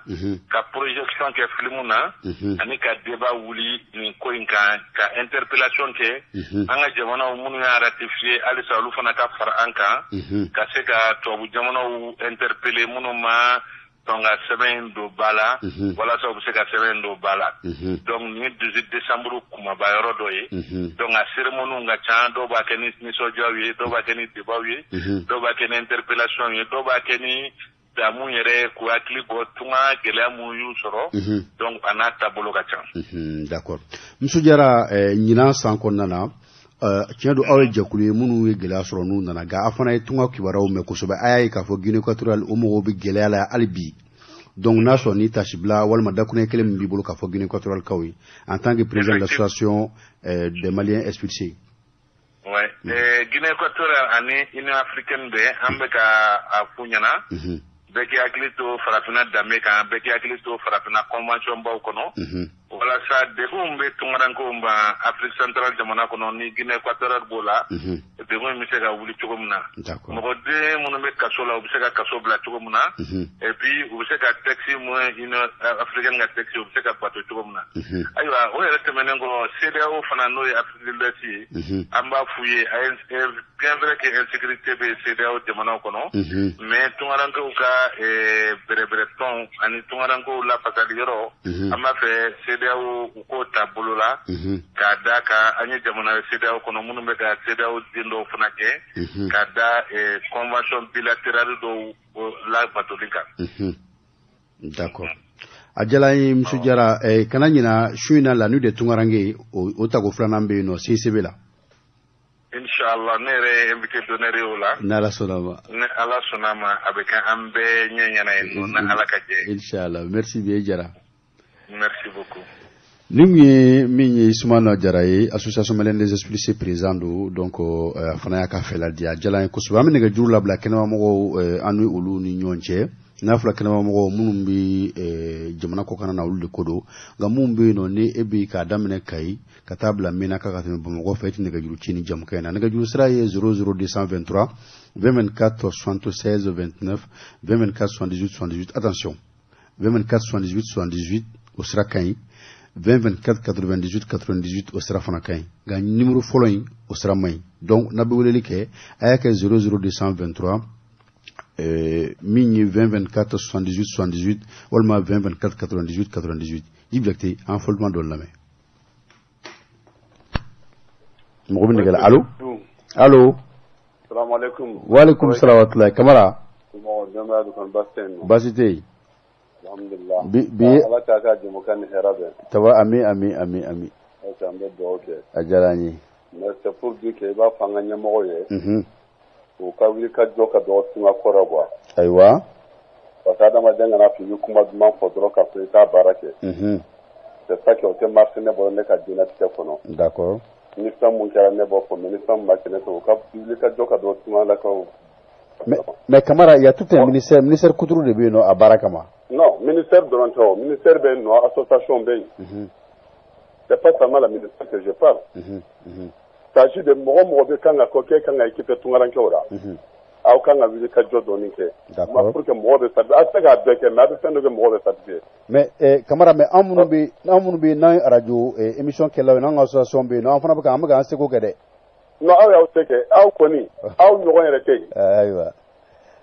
ka projection kɛ film na, ani ka débat wuli nin ko in kan, ka interpellation kɛ an ka jamanaw minnu y'a ratifié halisa, olu fana ka fara an kan ka se ka tubabu jamanaw interpeller minnu ma sɔn ka sɛbɛn in don ba la, walasa u bɛ se ka sɛbɛn in don ba la. Donc nin ye 18 décembre kumaba yɔrɔ dɔ ye. Donc a cérémonie ka ca. Dɔw b'a kɛ ni nisɔndiyaw ye, dɔw b'a kɛ ni débat ye, dɔw b'a kɛ ni interpellation ye, dɔw b'a kɛ ni damu yɛrɛ k'u hakili bɔ tunga gɛlɛya mun y'u sɔrɔ. Donc a n'a taabolo ka ca. D'accord, Musu Jara. Ɲinan san kɔnɔna na, tiɲɛ don, aw ye jɛkulu ye minnu ye gɛlɛya sɔrɔ n'u nana, nka a fana ye tunga kibaruyaw mɛn kosɛbɛ. A y'a ye k'a fɔ Guinée équatoriale, o mɔgɔw bɛ gɛlɛya la hali bi. Donc n'a sɔrɔ ni tasibila walima dakuruɲɛ kelen min b'i bolo k'a fɔ Guinée équatoriale kaw ye en tant que président de l'association des Maliens expulsés. Ouais, Guinée équatoriale ani Union africaine bɛɛ, an bɛ ka a f'u ɲɛna, bɛɛ k'i hakili to farafinna danbe kan, bɛɛ k'i hakili to farafinna convention baw kɔnɔ, walasa degun bɛ tungarankew ma Afrique centrale jamana kɔnɔ ni Guinée équatoriale b'o la, degun in bɛ se ka wuli cogo min na, mɔgɔden minnu bɛ kaso la, u bɛ se ka kaso bila cogo min na, et puis u bɛ se ka texte mun, Union africaine ka texte, u bɛ se ka bato cogo min na. Ayiwa, o yɛrɛ tɛmɛnen kɔ, CEDEAO fana, n'o ye Afrique de l'Ouest ye, an b'a f'u ye, bien vrai que insécurité bɛ CEDEAO jamanaw kɔnɔ, mais tungarankew ka bɛrɛbɛrɛtɔn ani tungarankew lafasali yɔrɔ, an b'a fɛ CEDEAO u k'o ta bolo la, k'a da kan an ye jamana ye CEDEAO kɔnɔ minnu bɛ ka CEDEAO den dɔw fana kɛ ka da convention bilatérale dɔw labatoli kan. D'accord, a diyara n ye, Musu Jara. Kana ɲina, su in na, la nuit de tungaranke, o tako filanan bɛ yen nɔ CICB la. Inshallah, ne yɛrɛ ye invité d'honneur ye o la. N'Ala sɔnna ma. Ni Ala sɔnna ma, a bɛ kɛ an bɛɛ ɲɛ ɲɛna yen nɔ, ni Ala ka jɛ. Inshallah, merci bien, Jara. Merci beaucoup. Ni mun ye min ye, Sumana Jara ye, association malienne des expulsés président don. Donc a fana y'a ka fɛla di, a diyara n ye kosɛbɛ. An bɛ nɛgɛjuru labila kɛnɛmamɔgɔw, an ni olu ni ɲɔgɔn cɛ. N'a fɔra kɛnɛmamɔgɔw, minnu bɛ jamana kɔkanna na, olu de ko don. Nka mun bɛ yen nɔ, ni e bɛ k'a daminɛ Kayi ka taa bila Menaka ka tɛmɛ Bamakɔ fɛ, e tɛ nɛgɛjuru ci ni jamukan in na. Nɛgɛjuru sira ye 00223 20 24 76 29 20 24 78 78. Attention, 20 24 78 78, o sira ka ɲi. 20 24 98 98, o sira fana ka ɲi. Nka numéro fɔlɔ in, o sira man ɲi. Donc n'a bɛ weleli kɛ, a y'a kɛ 00223, min ye 20 24 78 78 walima 20 24 98 98. Jibi Jakite, an fɔlima dɔ lamɛn. Mɔgɔ bɛ nɛgɛ la. Allo, allo. Salaamaaleykum. Waaleykum salaam wa rahmatulahi. Kamara. Baasi tɛ yen. Alhamdulillah. Bi bi. Ala k'a ka jamukan ni hɛrɛ bɛn. Taba, ami ami ami ami. An bɛ dugawu kɛ. A diyara an ye. Mais c'est pour dire que i b'a fɔ an ka ɲɛmɔgɔw ye, u ka wuli ka jɔ ka dɔgɔ tunga kɔrɔ quoi. Parce que adamaden kana fɔ i bɛ kuma duman fɔ dɔrɔn k'a fɔ i t'a baara kɛ. C'est ça qui o tɛ marché ne bolo ne ka diɲɛlatigɛ kɔnɔ. D'accord. Ni fɛn mun kɛra ne b'o fɔ, mais ni fɛn mun ma kɛ ne fɛ, u ka wuli ka jɔ ka dɔn tungalakaw. Mais Kamara, il y a tout un ministère, ministère kuturu de bɛ yen nɔ a baara kama. Non, ministère dɔrɔn tɛ o, ministère bɛ yen nɔ, association bɛ yen. C'est pas seulement la ministère que je parle. Il s'agit de mɔgɔ mɔgɔ bɛ kan ka kɔ k'e kan ka équipe tungarankew la. Aw kan ka wuli ka jɔ dɔɔni kɛ. D'accord. Pour que mɔgɔ bɛ satisfait, a tɛ se k'a bɛɛ kɛ, mais a bɛ fɛn dɔ kɛ mɔgɔ bɛ satisfait. Mais Kamara, mais an minnu bɛ n'an ye radio émission kɛlaw ye, n'an ka association bɛ yen nɔ, an fana bɛ ka an bɛ k'an seko kɛ dɛ. Non, aw y'aw se kɛ, aw kɔni, aw ɲɔgɔn yɛrɛ tɛ yen. Ayiwa.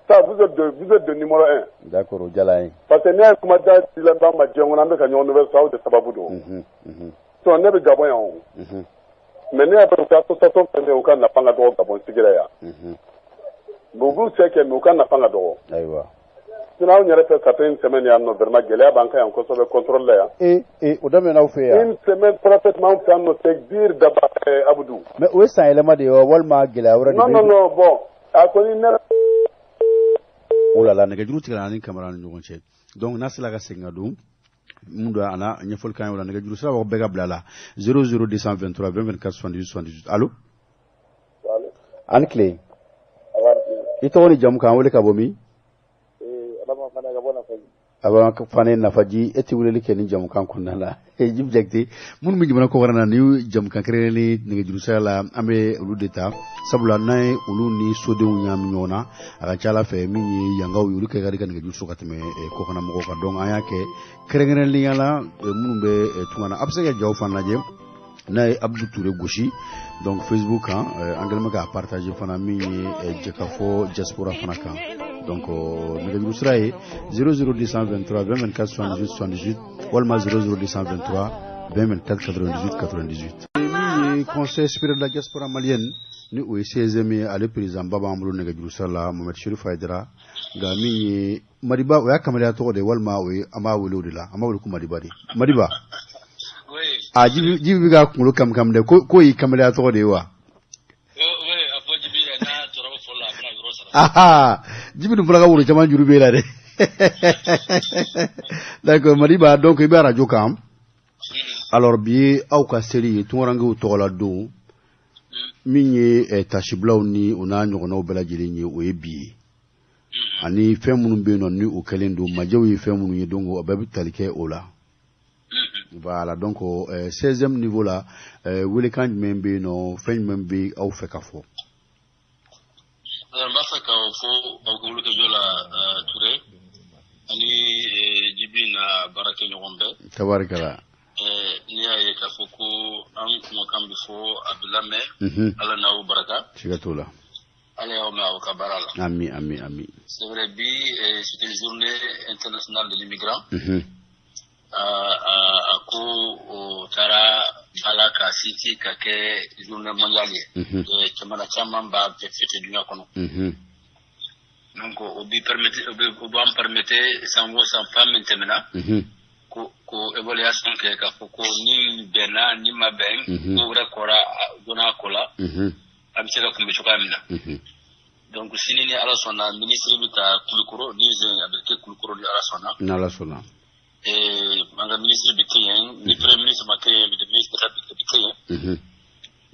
Ça, vous êtes de numéro 1. D'accord, o diyara an ye. Parce que ne ye kuma da dilan b'an ma diɲɛ kɔnɔ, an bɛ ka ɲɔgɔn nouvelle sɔrɔ, aw de sababu don. Sinon ne bɛ Gabon yan o. Mais ne y'a dɔn ko association fɛn fɛn, u ka nafa ka dɔgɔ Gabon sigira yan. Bon, u b'u se kɛ, mais u ka nafa ka dɔgɔ. Ayiwa. Sinon anw yɛrɛ fɛ, ça fait une semaine yan nɔ, vraiment gɛlɛya b'an kan yan kosɛbɛ contrôle la yan. Ee, o daminɛna aw fɛ yan. Une semaine pratiquement anw fɛ yan nɔ, c'est dur d'abord, Abdou. Mais o ye san yɛlɛma de ye wa, walima gɛlɛya wɛrɛ de bɛ? Non, non, non, bon, a kɔni ne. Oh là là, nɛgɛjuru tigɛra ani Kamara ni ɲɔgɔn cɛ. Donc n'a sera ka segin ka don mun don a na ɲɛfɔli kan ye o la, nɛgɛjuru sira bɛɛ ka bila la 00 223 20 24 78 78. Allo. Ani tile. I tɔgɔ ni jamu, k'an wele ka bɔ min? Adama Fane Nafaji, e tɛ weleli kɛ ni jamukan kɔnɔna la. Jibi Jakite, minnu bɛ jamana kɔkan na, ni jamukan kɛrɛnkɛrɛnnen nɛgɛjuru sira la, an bɛ olu de ta, sabula n'an ye olu ni sodenw ɲagami ɲɔgɔn na, a ka ca Ala fɛ min ye yangaw ye, olu kɛ ka di ka nɛgɛjuru sɔrɔ ka tɛmɛ kɔkanna mɔgɔw kan. Donc an y'a kɛ kɛrɛnkɛrɛnnenya la minnu bɛ tunga na. A bɛ se ka jaw fana lajɛ n'a ye Abdou Touré gosi, donc Facebook kan, an kɛlen bɛ k'a partager fana min ye Jɛkafɔ diaspora fana kan. Donc nɛgɛjuru sira ye 00 223 20 24 78 78 walima 00 223 20 24 98 98. Min ye Conseil supérieur de la diaspora malienne, ni o ye CSM ye, ale président ba b'an bolo nɛgɛjuru sira la, Mohamed Chérif Haidara. Nka min ye Madiba, o y'a kamalenya tɔgɔ de ye walima o ye an b'a wele o de la, an b'a wele ko Madiba de. Madiba. A Jibi, Jibi bɛ ka kunkolo kami kami dɛ, ko y'i kamalenya tɔgɔ de ye wa? Aha, Jibi dun fana ka woro caman juru b'e la dɛ. D'accord, Madiba, donc i bɛ radio kan. Alors bi ye aw ka seli ye, tunkarankew tɔgɔ la don min ye tasibilaw ni o n'a ɲɔgɔnnaw bɛɛ lajɛlen ye, o ye bi ye. Ani fɛn minnu bɛ yen nɔ ni o kɛlen don, majɛw ye fɛn minnu ye, donc o bɛɛ bɛ tali kɛ o la. Voilà, donc 16e niveau la, welekan jumɛn bɛ yen nɔ, fɛn jumɛn bɛ aw fɛ ka fɔ? N b'a fɛ ka fɔ aw ka wulikajɔ la, Ture ani Jibi na baarakɛ ɲɔgɔn bɛɛ. Tabarikala. N'i y'a ye k'a fɔ ko an kumakan bɛ fɔ, a bɛ lamɛn, Ala n'aw barika. Siga t'o la. Ala y'aw mɛn aw ka baara la. Ami, ami, ami. C'est vrai, bi c'est une journée internationale de l'immigrant. A ko o taara bala ka sinsin ka kɛ journée mondiale ye, jamana caman b'a bɛɛ fêter duɲa kɔnɔ. Donc o bi permettre, o b'an permettre san o san, fan min tɛmɛna, ko évaluation kɛ k'a fɔ ko ni bɛnna ni ma bɛn, ko wɛrɛ kɔra donna ko la, a bɛ se ka kunbɛ cogoya min na. Donc sini ni Ala sɔnna, ministre bɛ taa Kulukoro ni zen, a bɛ kɛ Kulukoro ni Ala sɔnna. Ni Ala sɔnna. An ka ministre bɛ kɛ yen, ni premier ministre ma kɛ yen, ministre d'État bɛ kɛ yen.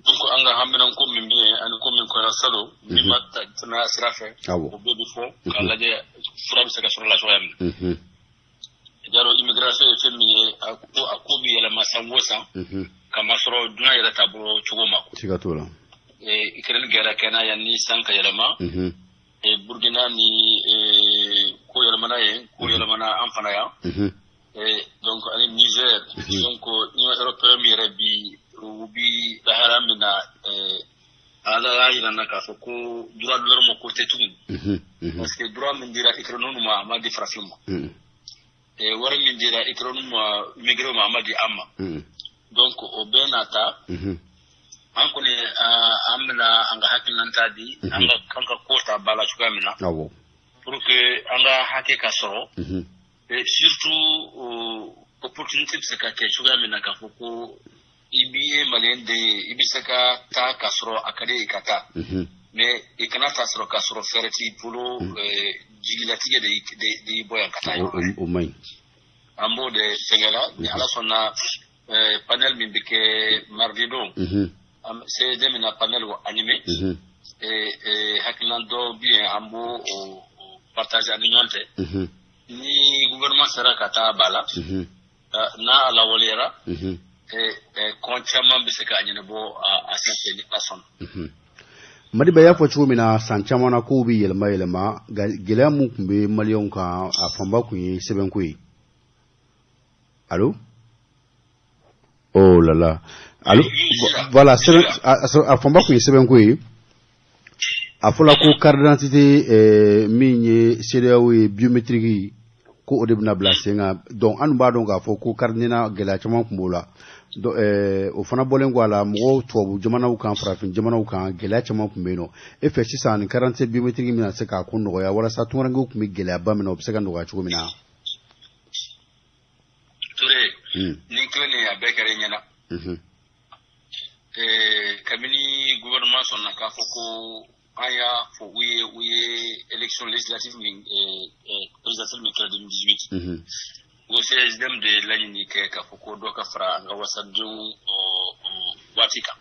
Donc an ka haminanko min bɛ yen ani ko min kɛra salon min ma tɛmɛ a sira fɛ, o bɛɛ bɛ fɔ k'a lajɛ fura bɛ se ka sɔrɔ la cogoya min na. I y'a dɔn, immigration ye fɛn min ye, a ko bɛ yɛlɛma san o san, k'a masɔrɔ dunan yɛrɛ taabolo cogo ma. Siga t'o la. Ukraine guerre kɛnɛ yan ni san ka yɛlɛma, Burkina ni ko yɛlɛmana yen, ko yɛlɛmana an fana yan. Donc ani Niger, donc Union européenne min yɛrɛ bi, u bi lahala min na, Ala y'a yira n na k'a fɔ ko droit de l'homme ko tɛ tugun, parce que droit min dira Ukraine ma, a ma di farafin ma. Wari min dira Ukraine ma, immigré ma, a ma di an ma. Donc o bɛɛ n'a ta, an kɔni an bɛna an ka hakilinata di, an ka ko ta ba la cogoya min na, pour que an ka hakɛ ka sɔrɔ, et surtout opportunité bɛ se ka kɛ cogoya min na k'a fɔ ko i b'i ye maliyɛn den ye, i bɛ se ka taa k'a sɔrɔ a ka di ye ka taa, mais i kana taa sɔrɔ k'a sɔrɔ fɛɛrɛ t'i bolo, jigilatigɛ de y'i bɔ yan ka taa yɔrɔ wɛrɛ. O man ɲi. An b'o de fɛngɛ la ni Ala sɔnna. Panel min bɛ kɛ mardi don. CESDM na panel o animé. Hakilina dɔw bɛ yen an b'o o partager ani ɲɔgɔn cɛ. Ni gouvernement sera ka taa ba la, n'a a lawaleyara, kɔn caman bɛ se ka ɲɛnabɔ a senfɛ ni Ala sɔnna. Madiba, y'a fɔ cogo min na, san caman na kow bɛ yɛlɛma yɛlɛma, gɛlɛya mun tun bɛ maliyɛnw kan, a fanba tun ye sɛbɛnko ye. Allo, oh là là, allo, voilà, sɛbɛn a fanba tun ye sɛbɛnko ye. A fɔla ko carte d'identité min ye CEDEAO ye, biométrique, ko o de bɛna bila sen kan. Donc an b'a dɔn k'a fɔ ko carte NINA, gɛlɛya caman tun b'o la. O fana bɔlen kɔ a la, mɔgɔw tubabu jamanaw kan, farafin jamanaw kan, gɛlɛya caman tun bɛ yen nɔ. E fɛ sisan, ni carte biométrique bɛna se k'a ko nɔgɔya walasa tunkarankew tun bɛ gɛlɛyaba min na, o bɛ se ka nɔgɔya cogo min na? Touré, nin kelen nin, a bɛɛ kɛra i ɲɛna. Kabini gouvernement sɔnna k'a fɔ ko an y'a fɔ u ye élection législative min, présidentielle min kɛra 2018, o CSDM de laɲini kɛ k'a fɔ ko dɔ ka fara an ka wasadenw waati kan.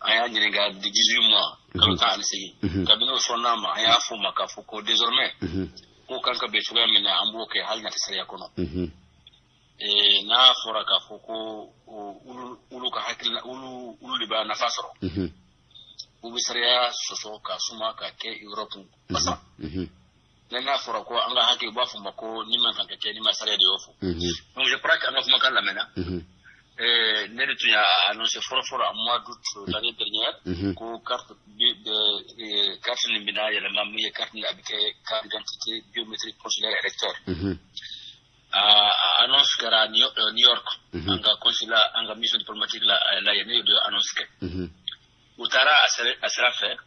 An y'a ɲininka de 18 mois, kalo 18. Kabini o sɔnn'a ma, an y'a fɔ ma k'a fɔ ko désormais ko kan ka bɛn cogoya min na, an b'o kɛ hali n'a tɛ sariya kɔnɔ. N'a fɔra k'a fɔ ko olu ka hakilina, olu de b'a nafa sɔrɔ, u bɛ sariya sɔsɔ ka suma ka kɛ Europe basa. N'a fɔra ko an ka hakɛ, u b'a fɔ ma ko ni man kan ka kɛ, ni ma sariya de y'o fɔ. Donc je crois que an ka kumakan lamɛnna. Ne de tun y'a annoncé fɔlɔ fɔlɔ en mois d'août l'année dernière ko carte nin bɛna yɛlɛma, min ye carte nin, a bɛ kɛ carte d'identité biométrique consulaire électeur. A annonce kɛra New York, an ka consulat, an ka mission diplomatique la yen, ne de annonce kɛ. U taara a sira fɛ.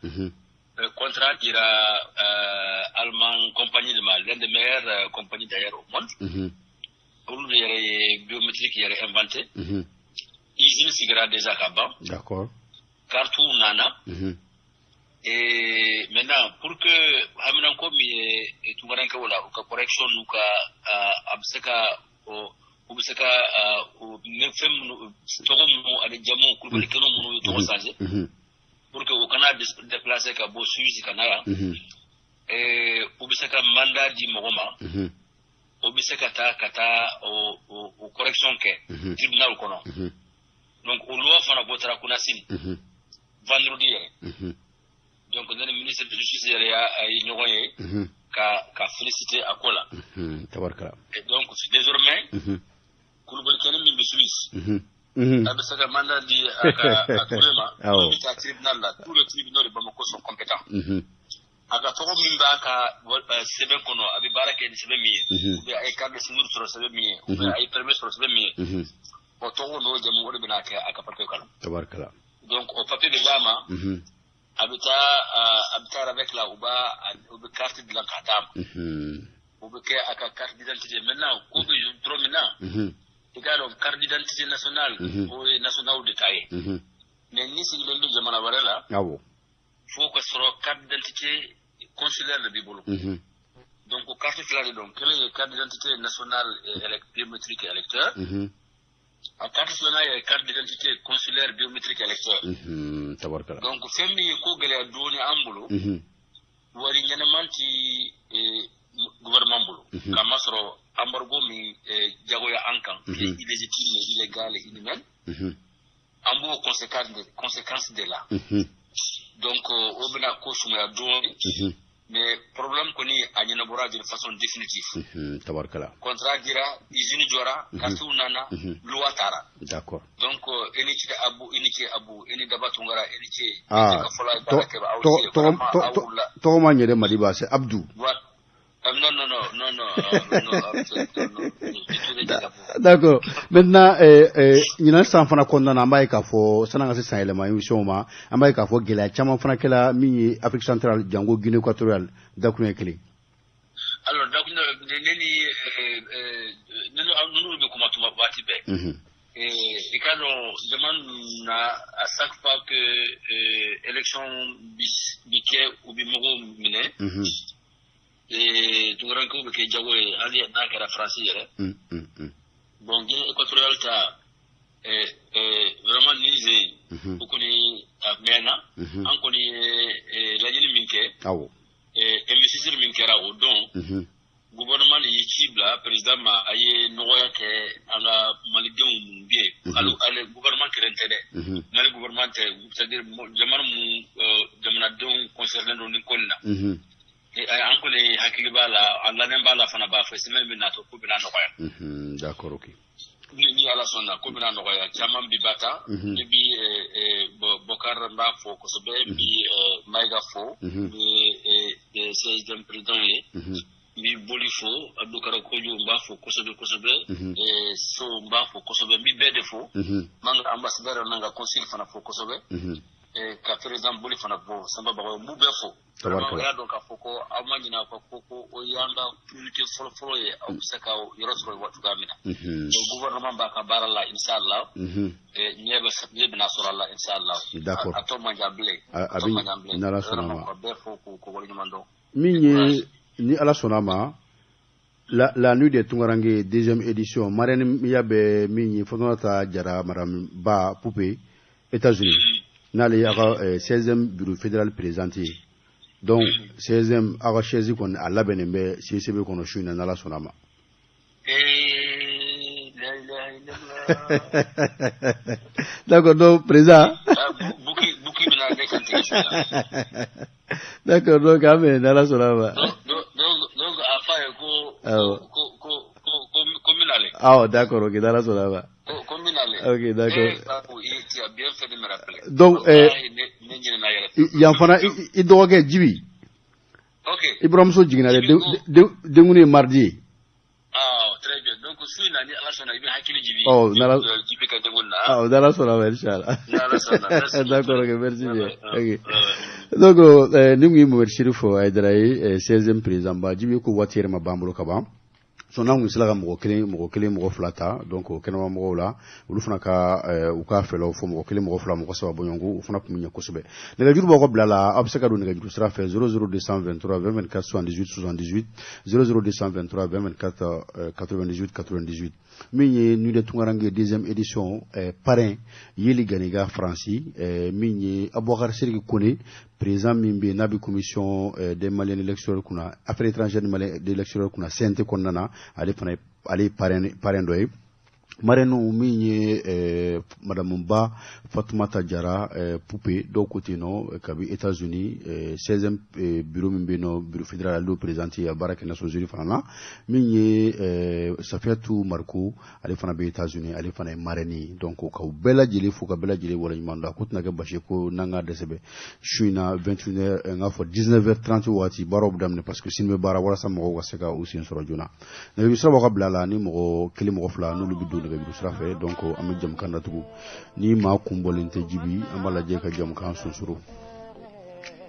Contrat dira allemand compagnie de ma, l'un des meilleures compagnies d'ailleurs au monde. Olu de yɛrɛ ye biométrique yɛrɛ inventé. Usine sigira déjà ka ban. Carte nana. Et maintenant, pour que haminanko min ye tunkarankew la, u ka correction n'u ka a bɛ se ka u bɛ se ka fɛn minnu, tɔgɔ minnu ani jamu, kulubali kɛnɛ minnu ye tɔgɔ changer, pour que u kana déplacer ka bɔ Suisse ka na yan, u bɛ se ka mandat di mɔgɔ ma, o bɛ se ka taa o correction kɛ tribunal kɔnɔ. Donc o loi fana bɔtara kunasini, vendredi yɛrɛ. Donc ne ni ministre de justice yɛrɛ y'a ye ɲɔgɔn ye ka féliciter a ko la. Tabarikala. Et donc désormais, kulubali kɛnɛ min bɛ Suisse, a bɛ se ka mandat di a ka a Touré ma, n'o bɛ taa tribunal la. Tous les tribunaux de Bamako sont compétents. A ka tɔgɔ min b'a ka sɛbɛn kɔnɔ, a bɛ baara kɛ ni sɛbɛn min ye, ou bien a ye carte de séjour sɔrɔ sɛbɛn min ye, ou bien a ye permis sɔrɔ sɛbɛn min ye, o tɔgɔ n'o jamu, o de bɛna kɛ a ka papier kɔnɔ. Tabarikala. Donc o papier bɛ d'a ma, a bɛ taa RAVEC la, u bɛ carte dilan k'a d'a ma, o bɛ kɛ a ka carte d'identité. Maintenant, ko bɛ yɔrɔ min na, i k'a dɔn, carte d'identité nationale, o ye national de ta ye, mais ni sigilen bɛ jamana wɛrɛ la, fo ka sɔrɔ carte d'identité consulaire de b'i bolo. Donc o carte fila de don: kelen ye carte d'identité nationale biométrique électeur, a carte filanan ye carte d'identité consulaire biométrique électeur. Tabarikala. Donc fɛn min ye ko gɛlɛya dɔɔni an bolo, wari ɲɛnɛman ti gouvernement bolo, k'a masɔrɔ embargo min jagoya an kan, illégitime, illégal et inhumain, an b'o conséquence de la. Donc o bɛna ko sumaya dɔɔni, mais problème kɔni a ɲɛnabɔra d'une façon définitive. Tabarikala. Contrat dira, usine jɔra, cartew nana, loi taara. Donc i ni ce Abu, i ni ce Abu, i ni Daba Tunkara, i ni ce. Ah, tɔgɔ ma ɲɛ dɛ, Madiba, c'est Abdou. Non, non, non, non, non, non. D'accord. Maintenant, ɲinan san fana kɔnɔna na, an b'a ye k'a fɔ san'an ka se san yɛlɛma émission ma, an b'a ye k'a fɔ gɛlɛya caman fana kɛla min ye Afrique centrale, jango Guinée équatoriale, dakuruɲɛ kelen. Alors, dakuruɲɛ, ne ni ninnu bɛ kuma tuma waati bɛɛ. I k'a dɔn, jama na, à chaque fois que élection bi kɛ, u bi mɔgɔw minɛ. Tunkarankew bɛ kɛ jago ye, hali n'a kɛra Faransi yɛrɛ. Bon, Guinée équatoriale ta Vraiment Niger o kɔni a mɛnna, an kɔni ye laɲini min kɛ, investisseur min kɛra o don, gouvernement de ye ci bila président ma, a ye nɔgɔya kɛ an ka malidenw minnu bɛ yen. Ale gouvernement kelen tɛ dɛ, Mali gouvernement tɛ, c'est à dire jamana mun jamanadenw concerné don nin ko in na. An kɔni hakili b'a la, an lanen b'a la fana, b'a fɔ semaine min natɔ ko bɛna nɔgɔya. D'accord, ok. Ni Ala sɔnna, ko bɛna nɔgɔya, caman bi ba ta. Ne bi Bokar n b'a fo kosɛbɛ, n bi Mayiga fo, n bi CSDM président ye, n bi Boli fo, Abdou Kojo n b'a fo kosɛbɛ kosɛbɛ, So n b'a fo kosɛbɛ, n bi bɛɛ de fo, n b'an ka ambassadeur n'an ka consul fana fo kosɛbɛ, ka président Boli fana fo, Sanba Bagayogo, n b'u bɛɛ fo. Vraiment, o y'a dɔn k'a fɔ ko aw ma ɲinɛ aw ka ko o y'an ka priorité fɔlɔ-fɔlɔ ye, aw bɛ se ka yɔrɔ sɔrɔ cogoya min na. Donc gouvernement b'a ka baara la, inshallah. Ɲɛ bɛna sɔrɔ a la, inshallah. D'accord. A tɔ man jan bilen. A bɛ n'Ala sɔnna ma. Ka bɛɛ fo k'u waleɲuman dɔn. Min ye ni Ala sɔnna ma, la nuit des Tungaranke deuxième édition, marraine ya bɛ min ye Fatoumata Jara, madame Ba Poupée, États-Unis. N'ale y'a ka 16e bureau fédéral présenté. Donc 16e a ka chaise kɔni a labɛnnen bɛ CCB kɔnɔ su in na, n'Ala sɔnna ma. D'accord, donc président. Bouki bɛna ne kan tigɛ su in na. D'accord, donc an bɛ n'Ala sɔnna ma. Donc a f'a ye ko ko n bɛna ale. Awɔ, d'accord, ok, n'Ala sɔnna ma. Ko n bɛna ale. Ok, d'accord. Tu as bien fait de me rappeler. Donc yan fana i dɔgɔkɛ Jibi. Ok. I buramuso jiginna dɛ, denkuni ye mardi ye. Ah, très bien. Donc su in na ni Ala sɔnna, i bɛ hakili Jibi. Ɔ, n'Ala Jibi ka denkuni na. Awɔ, n'Ala sɔnna ma, inchallah. N'Ala sɔnna. D'accord, ok, merci bien. Ok. Donc ni kun ye Mohamed Chérif Haidara ye, 16e président ba Jibi, ko waati yɛrɛ ma ban bolo ka ban. So n'an kun sera ka mɔgɔ kelen mɔgɔ fila ta, donc kɛnɛma mɔgɔw la, olu fana ka u ka fɛlaw fɔ, mɔgɔ kelen mɔgɔ fila mɔgɔ saba bɔɲɔgɔnko, o fana tun bɛ ɲɛ kosɛbɛ. Nɛgɛjuru b'aw ka bila la, aw bɛ se ka don nɛgɛjuru sira fɛ 00223 20 24 78 78, 00223 20 24 98 98. Min ye Nuit de Tungaranke deuxième édition, parrain Yeli Ganiga Faransi, min ye Aboubacar Sidiki Kone, président min bɛ n'a bɛ commission des Maliens de l'extérieur kunna, affaires étrangères des Maliens de l'extérieur kunna CNT kɔnɔna na, ale fana ale ye parrain dɔ ye. Marraine min ye madame Ba Fatoumata Jara Poupée, dɔw ko ten nɔ kabi États-Unis, 16e bureau min bɛ yen nɔ, bureau fédéral, ale y'o présenté a baara kɛ Nations Unies fana na. Min ye Safiatou Mariko, ale fana bɛ États-Unis, ale fana ye marraine ye. Donc k'aw bɛɛ lajɛlen fo ka bɛɛ lajɛlen waleɲuman dɔn. A ko tɛna kɛ basi ye ko n'an ka dɛsɛ bɛ su in na 21h, n k'a fɔ 19h30 waati baaraw bɛ daminɛ, parce que sini bɛ baara walasa mɔgɔw ka se ka u sen sɔrɔ joona. Nɛgɛjuru sira b'aw ka bila la, ni mɔgɔ kelen mɔgɔ fila n'olu bɛ don nɛgɛjuru sira fɛ, donc an bɛ jamukan datugu. Ni maa kun bɔlen tɛ Jibi, an b'a lajɛ ka jamukan sonsoro.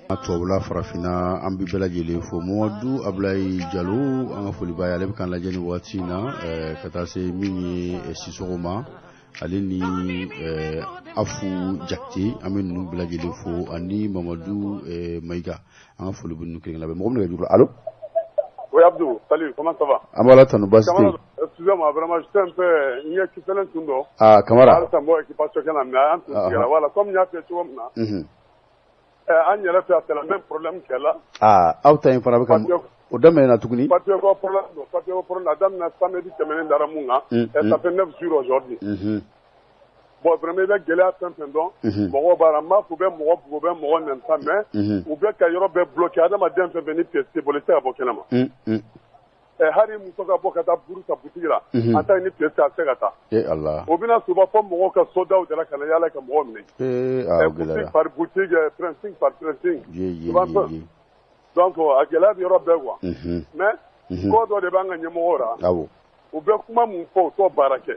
Tubabula farafinna, an bɛ bɛɛ lajɛlen fo. Mamadu Abulayi Jalo, an ka foli b'a ye, ale bɛ k'an lajɛ nin waati in na, ka taa se min ye Sisɔgɔ ma, ale ni Afu Jakite, an bɛ ninnu bɛɛ lajɛlen fo, ani Mamadu Mayiga, an ka foli bɛ ninnu kelen kelen bɛɛ. Mɔgɔ min nɛgɛjuru la, allo. Oui, Abdou, salut, comment ça va? An b'a la tanu, baasi tɛ yen. Excusez-moi, vraiment, j'étais un peu, n ye kisɛlen tun don. Ah, Kamara. Halisa mɔgɔ occupation kɛ na, mais an tun sigira. Voilà, comme n y'a f'i ye cogo min na. An yɛrɛ fɛ, c'est le même problème qu'elle a. Ah, aw ta in fana bɛ ka o daminɛna tuguni. Papier ko problème don, papier ko problème a daminɛ samedi tɛmɛnen dara mun kan. Et ça fait 9 jours aujourd'hui. Bon, vraiment, i bɛ gɛlɛya fɛn fɛn dɔn. Mɔgɔw b'a la, n b'a fɔ u bɛ mɔgɔ bugɔ, u bɛ mɔgɔ nɛni sa, mais u bɛ ka yɔrɔ bɛɛ bloqué. Adamaden fɛn fɛn ni pièce t'i bolo, i tɛ se ka bɔ kɛnɛ ma. Hali muso ka bɔ ka taa buru ta boutique la, an ta ni pièce tɛ, a tɛ se ka taa. Allah. O bɛna soba fɔ mɔgɔw ka sodaw de la ka na yala ka mɔgɔw minɛ. Ah, o gɛlɛyara. Boutique par boutique, printing par printing. Ye. Donc a gɛlɛya bɛ yɔrɔ bɛɛ quoi. Mais ko dɔ de b'an ka ɲɛmɔgɔw la. Awɔ. U bɛ kuma mun fɔ, u t'o baara kɛ.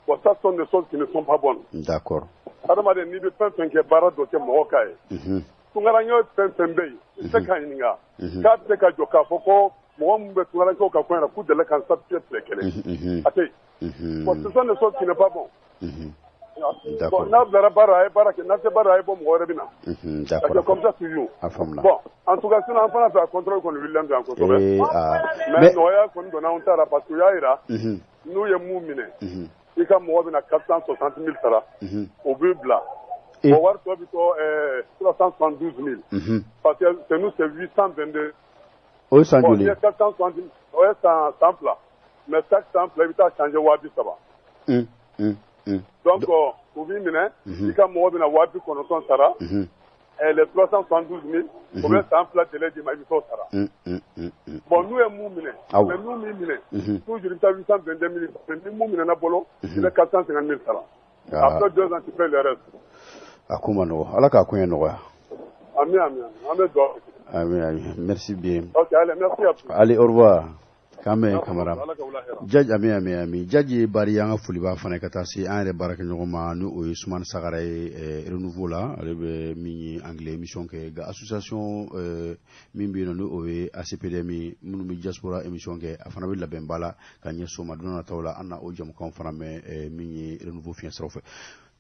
Bon, ça sont des choses qui ne sont pas bonnes. D'accord. Adamaden, n'i bɛ fɛn fɛn kɛ, baara dɔ kɛ mɔgɔ ka ye. Tunkarankew fɛn fɛn bɛ yen, i tɛ se k'a ɲininka. K'a bɛ se ka jɔ k'a fɔ ko mɔgɔ min bɛ tunkarankew ka ko in na, k'u delila k'an satisfait tile kelen. A tɛ yen. Bon, ce sont des choses qui ne sont pas bon. D'accord. Bon, n'a bilara baara, a ye baara kɛ, n'a tɛ baara, a ye bɔ, mɔgɔ wɛrɛ bɛ na. D'accord. Parce que comme ça toujours. A faamuna. Bon, en tout cas, sinon an fana fɛ a contrôle kɔni wulilen don yan kosɛbɛ. Mais nɔgɔya kɔni donna anw ta la, parce que u y'a jira n'u ye mun minɛ. I ka mɔgɔ bɛna 460 000 sara, o b'i bila. O wari tɔ bɛ to 372 000, parce que c'est nous, c'est 822. O ye san joli? Bon, n'i ye 460, o ye san 2, mais chaque san 2 i bɛ taa changer 30 000. Donc u b'i minɛ, i ka mɔgɔ bɛna 90 000 sara, les 372 000, o bɛ san 2 délai d'i ma, i bɛ t'o sara. Bon, n'u ye mun minɛ, mais n'u m'i minɛ, toujours i bɛ taa 822 000, mais ni mun minɛna bolo, i bɛ 450 000 sara. Après 2 ans, tu payes le reste. A ko ma nɔgɔ, Ala k'a koɲɛ nɔgɔya. Ami, ami, an bɛ dugawu kɛ. Ami, ami, merci bien. Ok, allez, merci à vous. Allez, au revoir. K'an bɛn Kamara. Ala ka wula hɛrɛ. Jaji, ami, ami, ami. Jaji Bari, an ka foli b'a fana ka taa se an yɛrɛ baarakɛɲɔgɔn ma, ni o ye Sumani Sagara ye Renouveau la. Ale bɛ min ye anglais émission kɛ, nka association min bɛ yen nɔ, ni o ye ACPDM, minnu bɛ diaspora émission kɛ, a fana bɛ labɛnba la ka ɲɛsin o ma. Don nataw la, an na o jamukanw fana mɛn min ye Renouveau fiɲɛ siraw fɛ.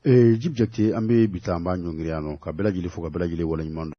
Jibi Jakite, an bɛ bi ta, an b'a ɲɔngiri yan nɔ, ka bɛɛ lajɛlen fo, ka bɛɛ lajɛlen waleɲuman dɔn.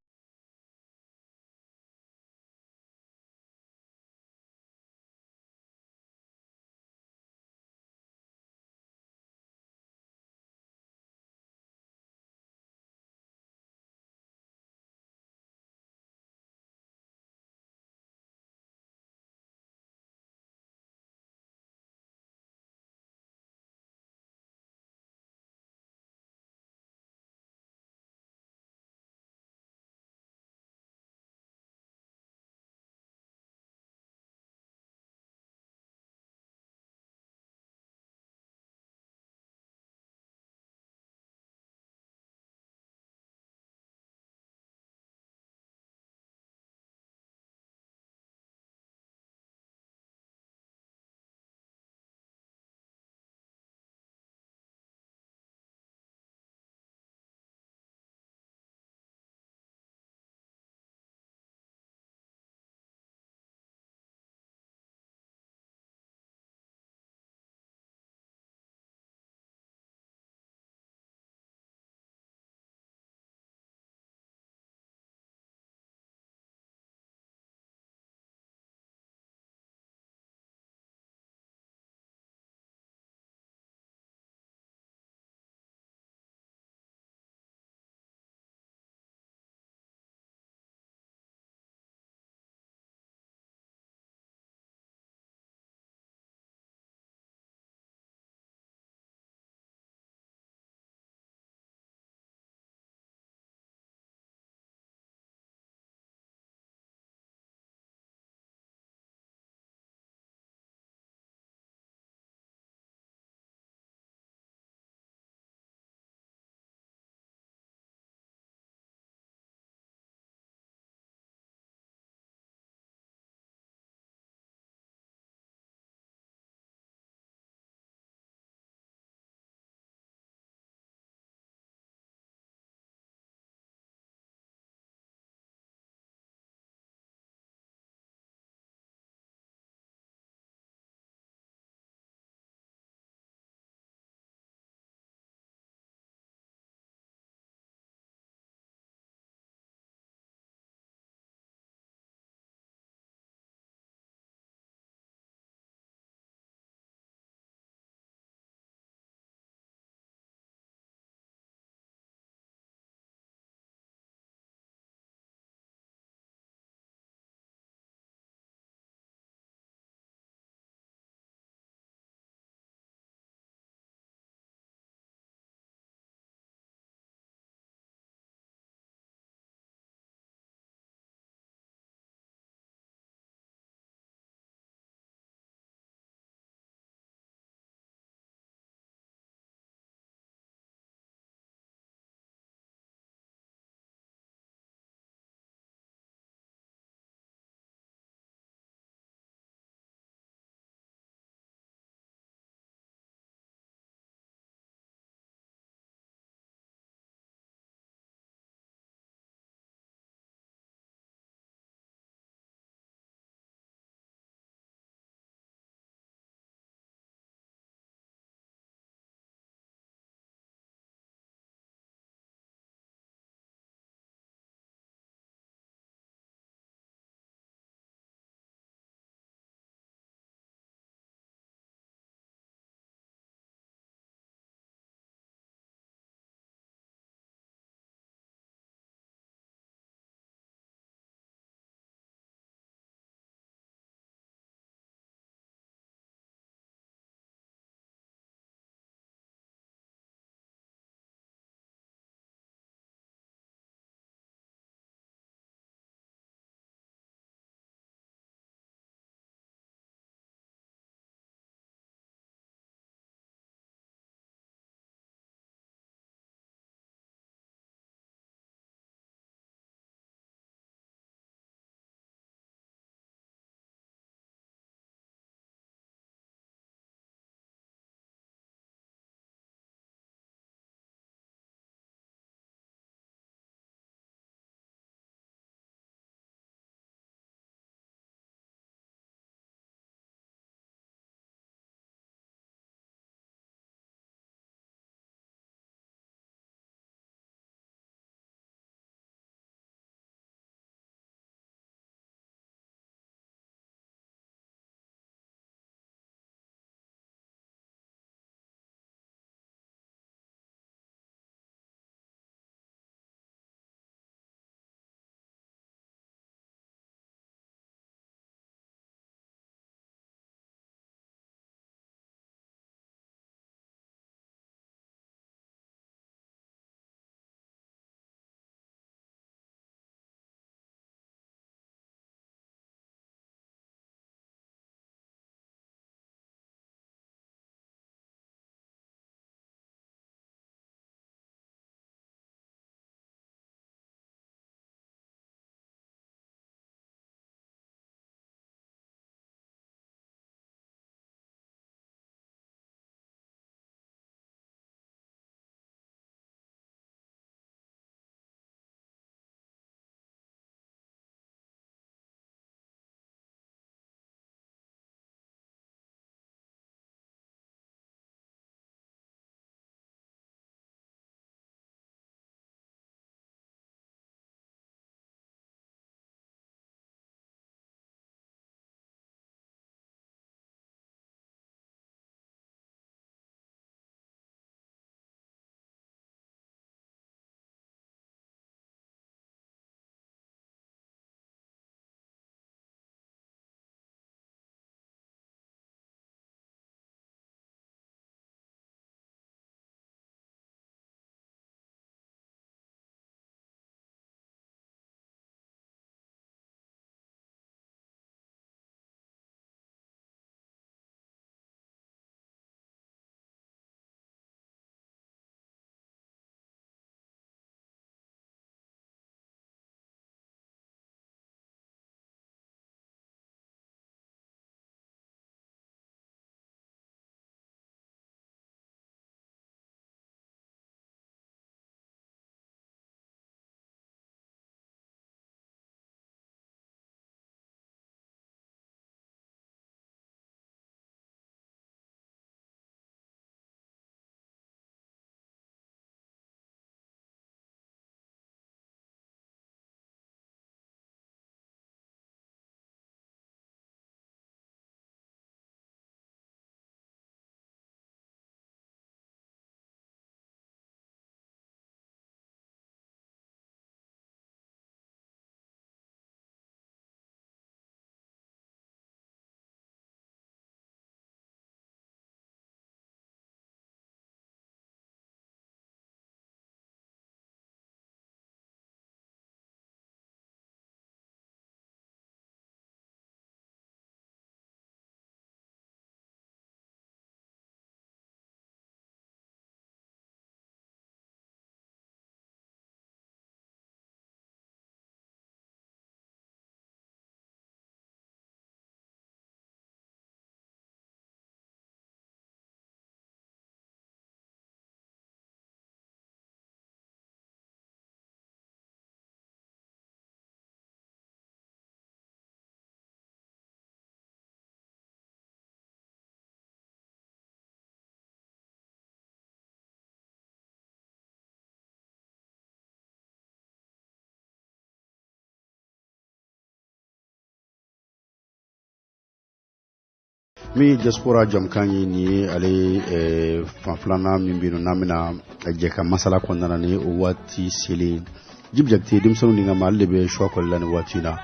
Min ye diaspora jamukan ye, nin ye ale fan filanan min bɛ yen nɔ, n'an bɛna jɛ ka masala kɔnɔna na ni o waati selen. Jibi Jakite, denmisɛnninw ni ka ma, ale de bɛ suwa kɔli la nin waati in na.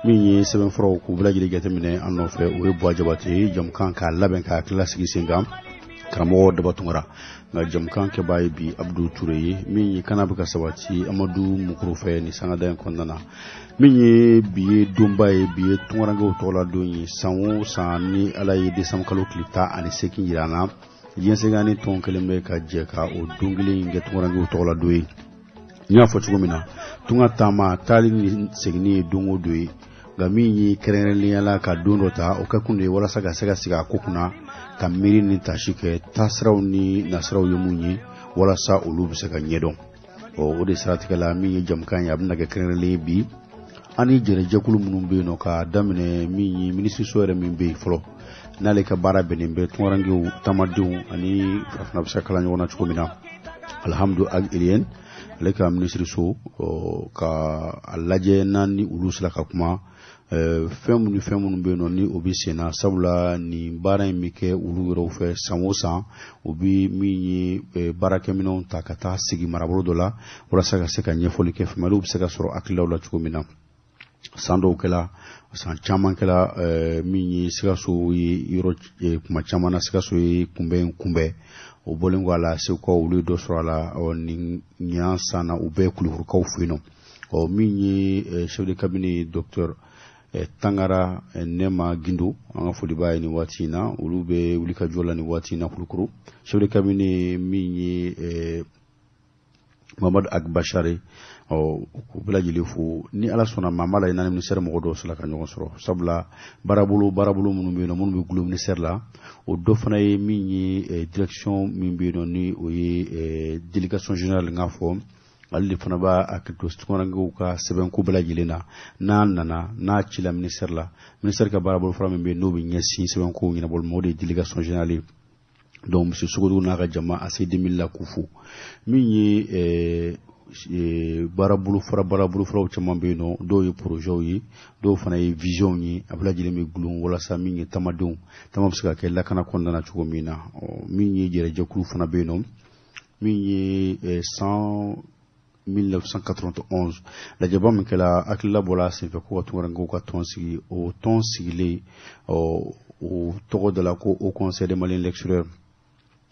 Min ye sɛbɛnfuraw k'u bɛɛ lajɛlen jateminɛ an nɔfɛ, o ye Buwa Jabate ye. Jamukan k'a labɛn k'a tila sigi sen kan, karamɔgɔ Daba Tunkara. Nka jamukan kɛbaa ye bi Abdou Touré ye. Min ye kana bɛ ka sabati Amadu Mukuru fɛ ni sangada in kɔnɔna na. Min ye bi ye donba ye, bi ye tunkarankew tɔgɔla don ye. San o san, ni Ala ye décembre kalo tile 18 yira an na, diɲɛ senkani tɔn kelen bɛ ka jɛ ka o don kelen in kɛ tunkarankew tɔgɔla don ye. N y'a fɔ cogo min na, tunga taama taali ni seginni ye don o don ye, nka min ye kɛrɛnkɛrɛnnenya la ka don dɔ ta, o kɛkun de ye walasa ka se ka sigi a ko kunna, ka miiri ni tasi kɛ taasiraw ni nasiraw ye mun ye, walasa olu bɛ se ka ɲɛdɔn. Ɔ, o de siratigɛ la, min ye jamukan ye, a bɛna kɛ kɛrɛnkɛrɛnlen ye bi, an ni jɛrɛjɛkulu minnu bɛ yen nɔ, k'a daminɛ min ye minisiriso yɛrɛ min bɛ yen fɔlɔ, n'ale ka baara bɛnnen bɛ tunkarankew, taamadenw ani farafinna bɛ se ka kala ɲɔgɔn na cogo min na, Alhamdu Ag Erien, ale ka minisiriso, ka a lajɛ n'an ni olu sera ka kuma fɛn minnu, fɛn minnu bɛ yen nɔ ni o bɛ sen na. Sabula nin baara in bɛ kɛ olu yɛrɛw fɛ san o san, u bɛ min ye baarakɛminɛnw ta ka taa sigi marabolo dɔ la, walasa ka se ka ɲɛfɔli kɛ, faamuyaliw bɛ se ka sɔrɔ hakililaw la cogo min na. San dɔw kɛla, san caman kɛla, min ye Sikaso ye yɔrɔ kuma caman na, Sikaso ye kunbɛn kunbɛn. O bɔlen kɔ a la, Segukaw, olu ye dɔ sɔrɔ a la. Ɔ, nin ɲinan san na, u bɛɛ Kulukorokaw fɛ yen nɔ. Ɔ, min ye chef de cabinet, docteur Tangara Nɛma Gindo, an ka foli b'a ye nin waati in na. Olu bɛ wulikajɔ la nin waati in na Kulukoro. Chef de cabinet min ye Mamadu Agbachare, ɔ, k'u bɛɛ lajɛlen fo. Ni Ala sɔnna ma, an b'a lajɛ n'an ni ministère mɔgɔ dɔw sera ka ɲɔgɔn sɔrɔ, sabula baarabolo minnu bɛ yen nɔ, minnu bɛ gulon ministère la, o dɔ fana ye min ye direction min bɛ yen nɔ, ni o ye délégation générale, n k'a fɔ ale de fana b'a hakili to tunkarankew ka sɛbɛnko bɛɛ lajɛlen na. N'a nana n'a cila ministère la, ministère ka baarabolo fara min bɛ yen, n'o bɛ ɲɛsin sɛbɛnkow ɲɛnabɔli ma, o de ye délégation générale ye. Donc monsieur Sogodogo n'a ka jama, a se 2000 la, k'u fo. Min ye baarabolofaraw caman bɛ yen nɔ, dɔw ye projets ye, dɔw fana ye vision ye, a bɛɛ lajɛlen bɛ gulon walasa min ye tamadenw tama bɛ se ka kɛ lakana kɔnɔna na cogo min na. Min ye jɛrɛjɛkulu fana bɛ yen nɔ, min ye san 1991 lajɛba min kɛla, hakilila bɔra a senfɛ ko ka tunkarankew ka tɔn sigi. O tɔn sigilen, o tɔgɔ da la ko Haut Conseil des Maliens l'extérieur.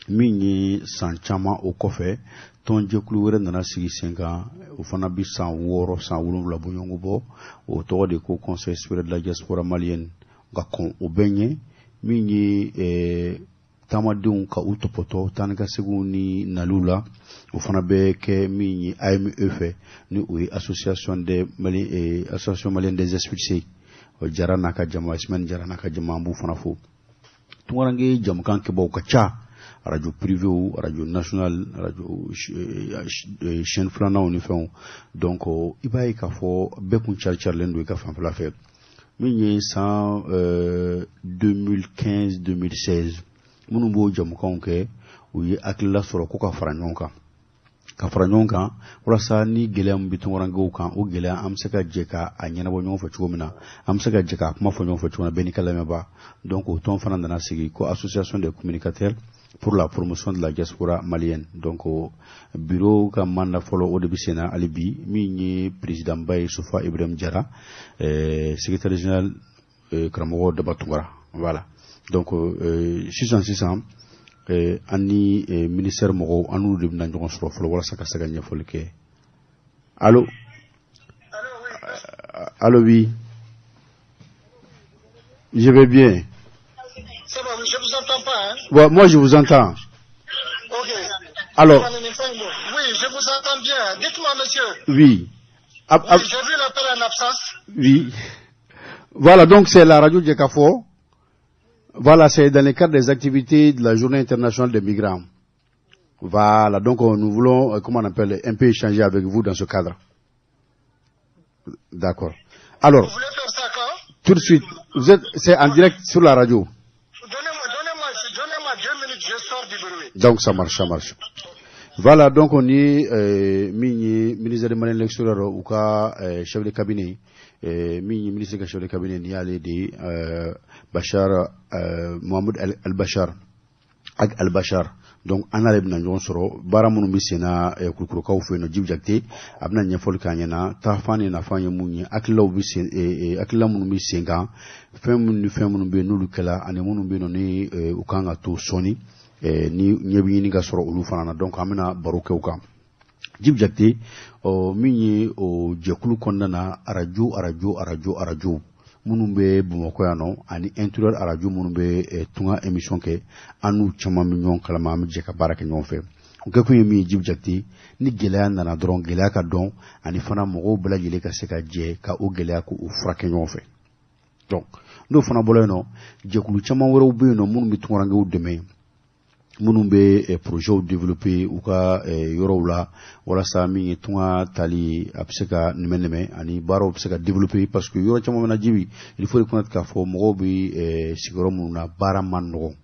Min ye san caman o kɔfɛ, tɔnjɛkulu wɛrɛ nana sigi sen kan, o fana bi san 6, san 7 bɔɲɔgɔnko bɔ, o tɔgɔ de ko Conseil supérieur de la diaspora malienne. Nka kɔn o bɛɛ ɲɛ, min ye taamadenw ka u tɔpɔtɔ taa ni ka seginw ni naliw la, o fana bɛ kɛ min ye AME fɛ, ni o ye association des Mali, association malienne des expulsés. Jara n'a ka jama, Ismaël Jara n'a ka jama, an b'u fana fo. Tunkaranke jamukan kɛbaw ka ca, radio privé, radio national, radio chaîne filananw ni fɛnw. Donc i b'a ye k'a fɔ bɛɛ kun cari carilen don i ka fanfɛla fɛ. Min ye san 2015 2016, minnu b'o jamukanw kɛ, u ye hakilila sɔrɔ ko ka fara ɲɔgɔn kan, ka fara ɲɔgɔn kan walasa ni gɛlɛya min bɛ tunkarankew kan, o gɛlɛya an bɛ se ka jɛ ka a ɲɛnabɔ ɲɔgɔn fɛ cogo min na, an bɛ se ka jɛ k'a kuma fɔ ɲɔgɔn fɛ cogo min na, bɛɛ n'i ka lamɛnbaa. Donc o tɔn fana nana sigi ko Association des communicateurs pour la promotion de la diaspora malienne. Donc bureau ka mandat fɔlɔ, o de bɛ sen na hali bi. Min ye président ba ye, Sofa Ibrahim Jara, secrétaire général, karamɔgɔ Daba Tunkara. Voilà, donc sisan sisan, an ni ministère mɔgɔw, an n'olu de bɛna ɲɔgɔn sɔrɔ fɔlɔ walasa ka se ka ɲɛfɔli kɛ. Allo, allo, oui, je vais bien. Ça va, je vous entends pas, hein? Bon, moi je vous entends. Ok. Alors. Oui, je vous entends bien. Dites-moi, monsieur. Oui. Oui, j'ai vu l'appel en absence. Oui. Voilà, donc c'est la radio Djekafo. Voilà, c'est dans le cadre des activités de la Journée internationale des migrants. Voilà, donc nous voulons, comment on appelle, un peu échanger avec vous dans ce cadre. D'accord. Alors. Vous voulez faire ça quand? Tout de suite. Vous êtes, c'est en direct sur la radio. Donnez-moi 2 minutes, je sors du bruit. Donc ça marche, ça marche. Voilà, donc on est min ye ministère des Maliens de l'extérieur u ka chef de cabinet, min ye ministre ka chef de cabinet ni y'ale de Bachar Mohamed Al Bachar Ag Al Bachar. Donc an n'ale bɛna ɲɔgɔn sɔrɔ baara minnu bɛ sen na Kulukorokaw fɛ yen nɔ. Jibi Jakite a bɛna ɲɛfɔli k'an ɲɛna, taafan ni nafa ye mun ye, hakililaw bɛ sen, hakilila minnu bɛ sen kan, fɛn minnu ni fɛn minnu bɛ yen n'olu kɛla, ani minnu bɛ yen nɔ ni u kan ka to sɔɔni ni ɲɛ bɛ ɲini ka sɔrɔ olu fana na. Donc an bɛna baro kɛ o kan. Jibi Jakite, ɔ min ye o jɛkulu kɔnɔna na, arajo minnu bɛ Bamakɔ yan nɔ ani intérieur arajo minnu bɛ tunga émission kɛ, an n'u caman bɛ ɲɔgɔn kalama, an bɛ jɛ ka baara kɛ ɲɔgɔn fɛ. O kɛkun ye min ye, Jibi Jakite, ni gɛlɛya nana dɔrɔn, gɛlɛya ka dɔn ani fana mɔgɔw bɛɛ lajɛlen ka se ka jɛ ka o gɛlɛya k'o furakɛ ɲɔgɔn fɛ. Donc n'o fana bɔra yen nɔ, jɛkulu caman wɛrɛw bɛ yen nɔ minnu bɛ tunkarankew dɛmɛ, minnu bɛ projets développer u ka yɔrɔw la, walasa min ye tunga tali a bɛ se ka nɛmɛ nɛmɛ ani baaraw bɛ se ka développer, parce que yɔrɔ caman bɛ na, Jibi, il faut reconnaître k'a fɔ mɔgɔw bɛ sigiyɔrɔ minnu na, baara man nɔgɔn,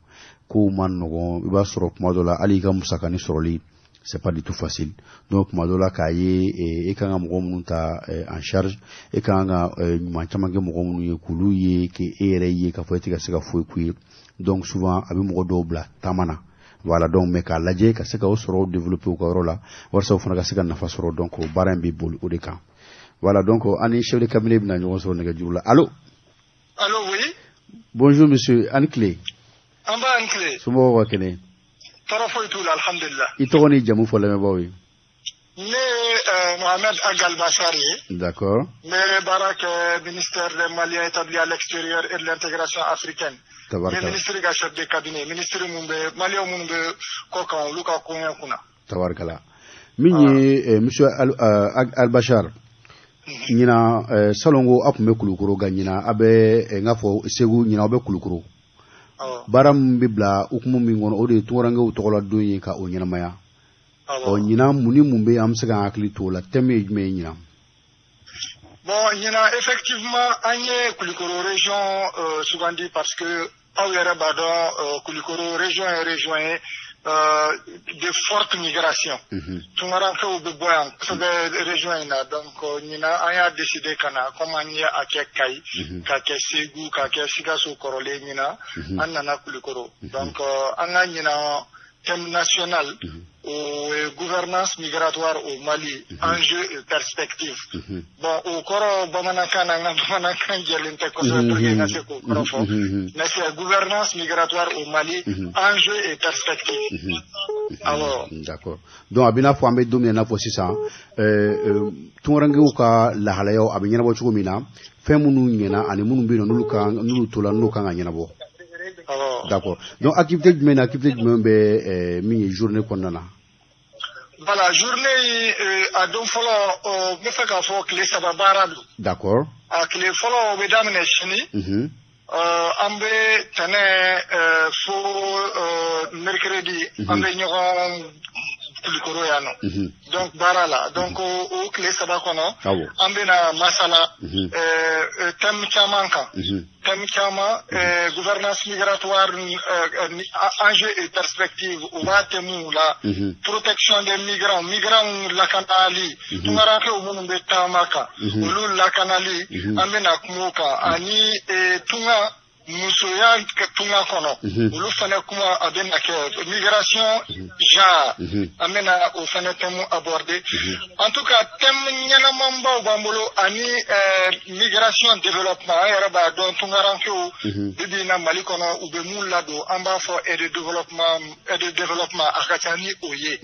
kow man nɔgɔn. I b'a sɔrɔ kuma dɔ la, hali i ka musakanin sɔrɔli, c'est pas du tout facile. Donc kuma dɔ la, k'a ye e kan ka mɔgɔ minnu ta en charge, e kan ka ɲuman caman kɛ mɔgɔ minnu ye, k'olu ye k'e yɛrɛ ye k'a fɔ e tɛ ka se ka foyi k'u ye. Donc souvent a bɛ mɔgɔ dɔw bila taama na. Voilà, donc mais k'a lajɛ ka se ka o sɔrɔ développer u ka yɔrɔ la, walasa u fana ka se ka nafa sɔrɔ. Donc o baara in bɛ boli o de kan. Voilà, donc an ni chef de cabinet bɛna ɲɔgɔn sɔrɔ nɛgɛjuru la. Allo? Allo, oui. Bonjour monsieur, a ni tile. An b'a ni tile. Somɔgɔw ka kɛnɛ? Tɔɔrɔ foyi t'u la, alhamdulillah. I tɔgɔ ni jamu fɔ lamɛnbaaw ye. Ne ye Mohamed Ag Al ye. D'accord. Ne bɛ baara kɛ ministère des Maliens établis à l'extérieur et de l'intégration africaine. Tabarikala. Ne ministre ka chef de cabinet, ministre mun bɛ Maliyɛnw minnu bɛ kɔ kan, olu ka koɲɛ kunna. Tabarikala. Min ye monsieur Al Bachar, ɲina salongo a tun bɛ Kulukoro, nka ɲina a bɛ n k'a fɔ Segu, ɲina aw bɛ Kulukoro. Baara min bɛ bila hukumu min kɔnɔ, o de ye tunkarankew tɔgɔla don ye ka o ɲɛnamaya. Ɔ ɲina, mun ni mun bɛ an bɛ se k'an hakili to o la? Thème ye jumɛn ye ɲina? Bon, ɲina, effectivement, an ye Kulikoro région sugandi parce que aw yɛrɛ b'a dɔn, Kulikoro région ye région ye de forte migration. Tunkarankew bɛ bɔ yan kosɛbɛ région in na. Donc ɲina an y'a décidé ka na, comme an ye a kɛ Kayi, ka kɛ Segu, ka kɛ Sikaso kɔrɔlen, ɲina an nana Kulikoro. Donc an ka ɲina thème national o ye gouvernance migratoire au Mali, enjeux et perspectives. Bon, o kɔrɔ bamanankan na, n ka bamanankan jɛlen tɛ kosɛbɛ pour que n ka se k'o kɔrɔ fɔ, mais c'est gouvernance migratoire au Mali, enjeux et perspectives. Awɔ. D'accord. Donc a bɛ n'a fɔ an bɛ don min na i n'a fɔ sisan, tunkarankew ka lahalayaw a bɛ ɲɛnabɔ cogo min na, fɛn minnu ɲɛna ani minnu bɛ yen nɔ n'olu kan n'olu tola n'olu kan ka ɲɛnabɔ. D'accord. Donc activité jumɛn ni activité jumɛn bɛ min ye journée kɔnɔna na? Voilà, journée in, a don fɔlɔ, n bɛ fɛ k'a fɔ tile 3 baara don. A tile fɔlɔ, o bɛ daminɛ sini. An bɛ tɛnɛ fo mercredi, an bɛ ɲɔgɔn Kulikoro yan nɔ. Donc baara la, donc o tile 3 kɔnɔ, an bɛna masala thème caman kan. Thème caman, gouvernance migratoire, enjeux et perspectives, o b'a thème la. Protection des migrants, migrants lakanali, tunkarankew minnu bɛ taama kan, olu lakanali, an bɛna kuma o kan. Ani tunga musoya tunga kɔnɔ, olu fana kuma a bɛna kɛ migration genre, an bɛna o fana thème aborder. En tout cas, thème ɲɛnamanbaw b'an bolo, ani migration développement. An yɛrɛ b'a dɔn, tunkarankew bi bi in na Mali kɔnɔ, u bɛ mun ladon, an b'a fɔ aide de développement. Aide de développement a ka ca ni o ye.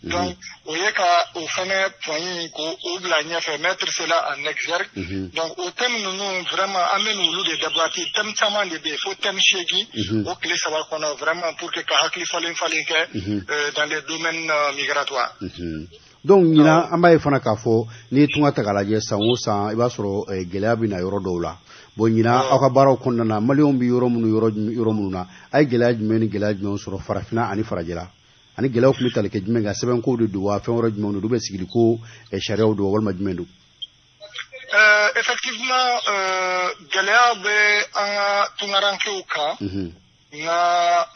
Donc o ye ka o fana point in k'o o bila ɲɛfɛ, mettre cela en exergue. Donc o thème ninnu, vraiment, an bɛ n'olu de débattre. Thème caman de bɛ yen, fo thème 8 o tile 3 kɔnɔ, vraiment, pour que ka hakili falen falen kɛ dans les domaines migratoires. Donc ɲinan, an b'a ye fana k'a fɔ n'i ye tunga ta k'a lajɛ, san o san i b'a sɔrɔ gɛlɛya bɛ na yɔrɔ dɔw la. Bon, ɲinan aw ka baaraw kɔnɔna na, maliyɛnw bɛ yɔrɔ minnu yɔrɔ minnu na, a ye gɛlɛya jumɛn ni gɛlɛya jumɛn sɔrɔ farafinna ani farajɛla? Ani gɛlɛyaw tun bɛ tali kɛ jumɛn kan? Sɛbɛnkow de don wa, fɛn wɛrɛ jumɛn don? Bɛ sigiliko sariyaw don walima jumɛn don? Effectivement, gɛlɛya bɛ an ka tunkarankew kan. Nka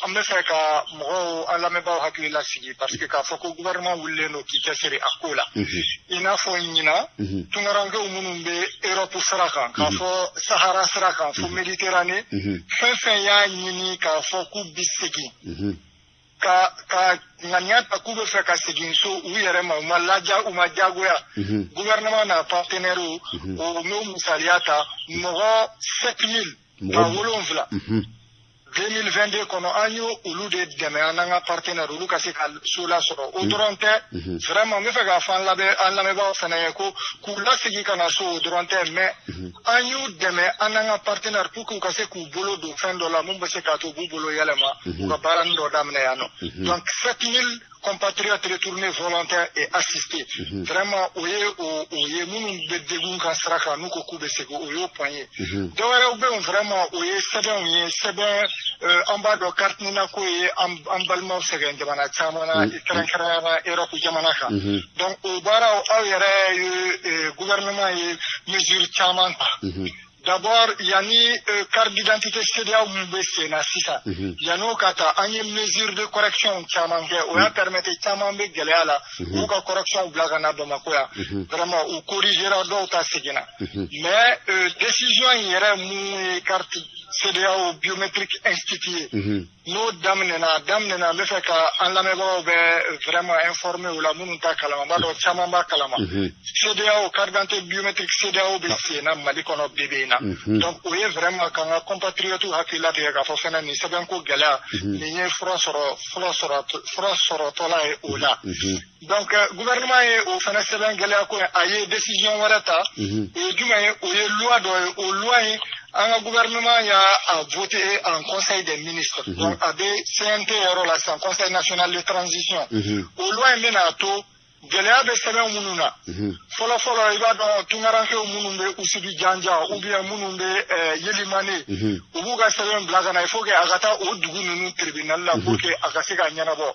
an bɛ fɛ ka mɔgɔw, an lamɛnbaaw hakili lasigi, parce que k'a fɔ ko gouvernement wulilen don k'i cɛsiri a ko la. I n'a fɔ ɲinan, tunkarankew minnu bɛ Europe sira kan, k'a fɔ Sahara sira kan fo Méditerranée, fɛn fɛn y'a ɲini k'a fɔ k'u bɛ segin, ka ŋaniya ta k'u bɛ fɛ ka segin so u yɛrɛ ma, u ma laja, u ma diyagoya, gouvernement n'a partenaire, o m'o misaliya ta, mɔgɔ 7000, 7000, 2022 kɔnɔ, an y'o olu de dɛmɛ, an n'an ka partenaire, olu ka se ka so lasɔrɔ. O dɔrɔn tɛ, vraiment, n bɛ fɛ k'a fɔ an lamɛnbaaw fana ye ko k'u lasegin ka na so, o dɔrɔn tɛ, mais an y'u dɛmɛ, an n'an ka partenaire, pour que u ka se k'u bolo don fɛn dɔ la mun bɛ se k'a to u b'u bolo yɛlɛma, u ka baara dɔ daminɛ yan nɔ. Donc 7000 compatriotes retournés volontaires et assistés. Vraiment, o ye o ye minnu bɛ degun kan sira kan, n'u ko k'u bɛ segin, o y'o point ye. Dɔ wɛrɛw bɛ yen, vraiment, o ye sɛbɛnw ye. Sɛbɛn, an b'a dɔn carte NINA ko ye an balimaw sɛgɛn jamana caman na, kɛrɛnkɛrɛnnenya la Europe jamana kan. Donc o baaraw, aw yɛrɛ ye, gouvernement ye mesure caman ta. D'abord, yanni carte d'identité CEDEAO mun bɛ sen na sisan, yan'o ka ta, an ye mesure de correction caman kɛ. O y'a permettre, caman bɛ gɛlɛya la, u y'u ka correction bila ka na Bamakɔ yan. Vraiment, u corrigera, dɔw ta seginna. Mais décision in yɛrɛ mun ye carte CEDEAO biométrique instituée, n'o daminɛna, a daminɛna, n bɛ fɛ ka an lamɛnbagaw bɛ vraiment informer o la, minnu t'a kalama, n b'a dɔn caman b'a kalama. CEDEAO carte d'identité biométrique CEDEAO bɛ sen na Mali kɔnɔ bi bi in na. Donc o ye vraiment k'an ka compatriotes hakili latigɛ k'a fɔ fɛnɛ nin sɛbɛnko gɛlɛya nin ye fura sɔrɔ, fura sɔrɔtɔla ye o la. Donc gouvernement ye o fɛnɛ sɛbɛn gɛlɛya ko ye, a ye décision wɛrɛ ta. O ye jumɛn ye? O ye loi dɔ ye. O loi in, an ka gouvernement y'a voté en conseil des ministres. Donc a bɛ CNT yɔrɔ la sisan, Conseil national de transition. O loi in bɛna to gɛlɛya bɛ sɛbɛn minnu na fɔlɔ fɔlɔ, i b'a dɔn, tunkarankew minnu bɛ Usubi Janja ou bien minnu bɛ Yelimane, u b'u ka sɛbɛn bila ka na, il faut que a ka taa o dugu ninnu tribunal la pour que a ka se ka ɲɛnabɔ.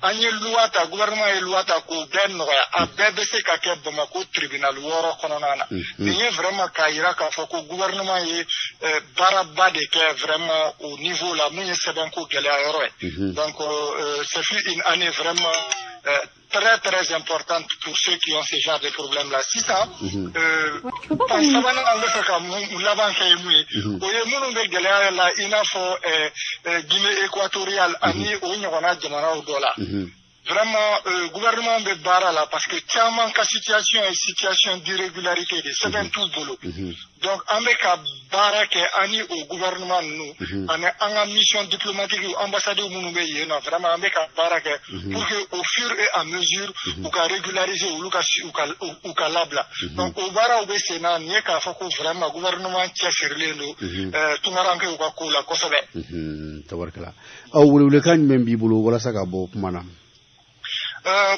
An ye loi ta, gouvernement ye loi ta k'o bɛɛ nɔgɔya, a bɛɛ bɛ se ka kɛ Bamakɔ tribunal 6 kɔnɔna na. Nin ye vraiment k'a yira k'a fɔ ko gouvernement ye baaraba de kɛ vraiment au niveau la mun ye sɛbɛnko gɛlɛya yɔrɔ ye. Donc ce fut une année vraiment très très importante pour ceux qui ont ce genre de problème là. Sisan, fan sabanan an bɛ fɛ ka mun laban kɛ ye mun ye? O ye minnu bɛ gɛlɛya la, i n'a fɔ Guinée équatoriale ani o ɲɔgɔnna jamanaw dɔ la. Vraiment, gouvernement bɛ baara la, parce que caman ka situation ye situation d'irrégularité de, sɛbɛn t'u bolo. Donc an bɛ ka baara kɛ an ni o gouvernement ninnu ani an ka mission diplomatique, ambassade minnu bɛ yen nɔ. Vraiment, an bɛ ka baara kɛ pour que au fur et à mesure u ka régulariser, olu ka u ka labila. Donc o baaraw bɛ sen na. Nin ye k'a fɔ ko vraiment gouvernement cɛsirilen don tunkarankew ka ko la kosɛbɛ. Tabarikala. Aw, welewelekan jumɛn b'i bolo walasa ka bɔ kuma na?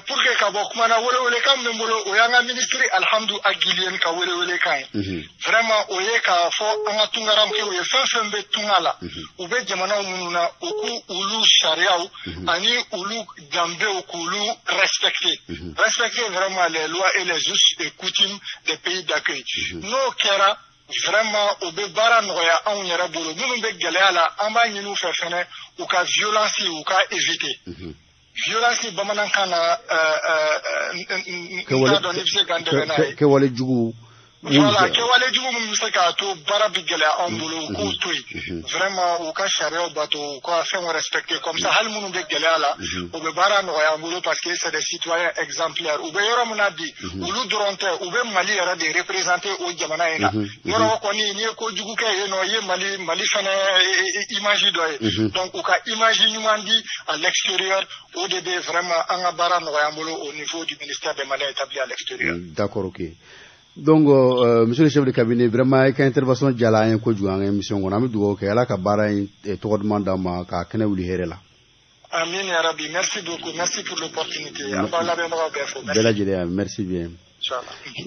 Pour que ka bɔ kuma na, welewelekan min bolo, o y'an ka ministre Alhamdu Ag Ilyène ka welewelekan ye. Vraiment, o ye k'a fɔ an ka tunkarankew ye, fɛn fɛn bɛ tunga la, u bɛ jamanaw minnu na, u k'u olu sariyaw ani olu danbew, k'olu respecter, respecter vraiment les lois et les us et coutumes des pays d'accueil. N'o kɛra, vraiment, o bɛ baara nɔgɔya anw yɛrɛ bolo. Minnu bɛ gɛlɛya la, an b'a ɲini u fɛ fɛnɛ, u ka violence, u ka éviter violence. Bamanankan na, n t'a dɔn n'i bɛ se ka n dɛmɛ n'a ye. Kɛwale jugu. Voilà, kɛwale jugu min bɛ se k'a to baara bɛ gɛlɛya anw bolo, u k'o to yen. Vraiment, u ka sariyaw bato, u ka fɛnw respecter. Comme ça, hali minnu bɛ gɛlɛya la, u bɛ baara nɔgɔya an bolo, parce que c'est des citoyens exemplaires. U bɛ yɔrɔ min na bi, olu dɔrɔn tɛ, u bɛ Mali yɛrɛ de représenter o jamana in na. Yɔrɔ kɔni, n'i ye kojugu kɛ yen nɔ, i ye Mali fɛnɛ image dɔ ye. Donc u ka image ɲuman di à l'extérieur, o de bɛ vraiment an ka baara nɔgɔya an bolo au niveau du ministère des Maliens établis à l'extérieur. D'accord, ok. Donc, monsieur le chef de cabinet, vraiment, i ka intervention diyara an ye kojugu an ka émission kɔnɔ. An bɛ dugawu kɛ, Ala ka baara in tɔgɔ duman d'an ma, k'a kɛnɛ wuli hɛrɛ la. Amin ya Rabbi. Merci beaucoup. Merci pour l'opportunité. An b'aw lamɛnbagaw bɛɛ fo. Bɛɛ lajɛlen, merci bien.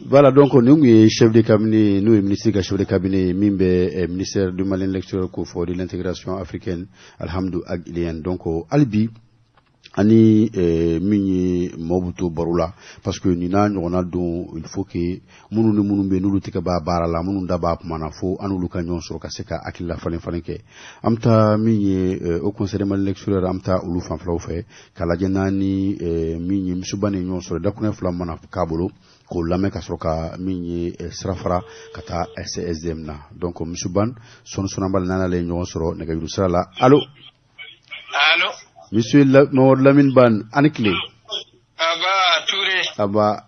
Voilà, donc nin kun ye chef de cabinet, n'o ye ministre ka chef de cabinet min bɛ ministère du Mali l'extérieur ko fɔ de l'intégration africaine, Alhamdu Ag Ilyène. Donc hali bi Ani min ye maaw bɛ to baro la, parce que nin n'a ɲɔgɔnna don, il faut que minnu ni minnu bɛ yen n'olu tɛgɛ b'a baara la, minnu da b'a kuma na, fo an n'olu ka ɲɔgɔn sɔrɔ ka se ka hakilila falen falen kɛ. An bɛ taa min ye Haut Conseil des Maliens de l'extérieur, an bɛ taa olu fanfɛlaw fɛ k'a lajɛ n'an ni min ye Misiba ni ɲɔgɔn sɔrɔ, dakuruɲɛ 2 mana k'a bolo k'o lamɛn ka sɔrɔ ka min ye sira fara ka taa CSDM na. Donc Misiban sɔnni sɔnni an b'a n'ale ye ɲɔgɔn sɔrɔ nɛgɛjuru sira la. Allo. Allo. Monsieur Mamadou Lamine Ban, ani tile. Aba Touré. Aba.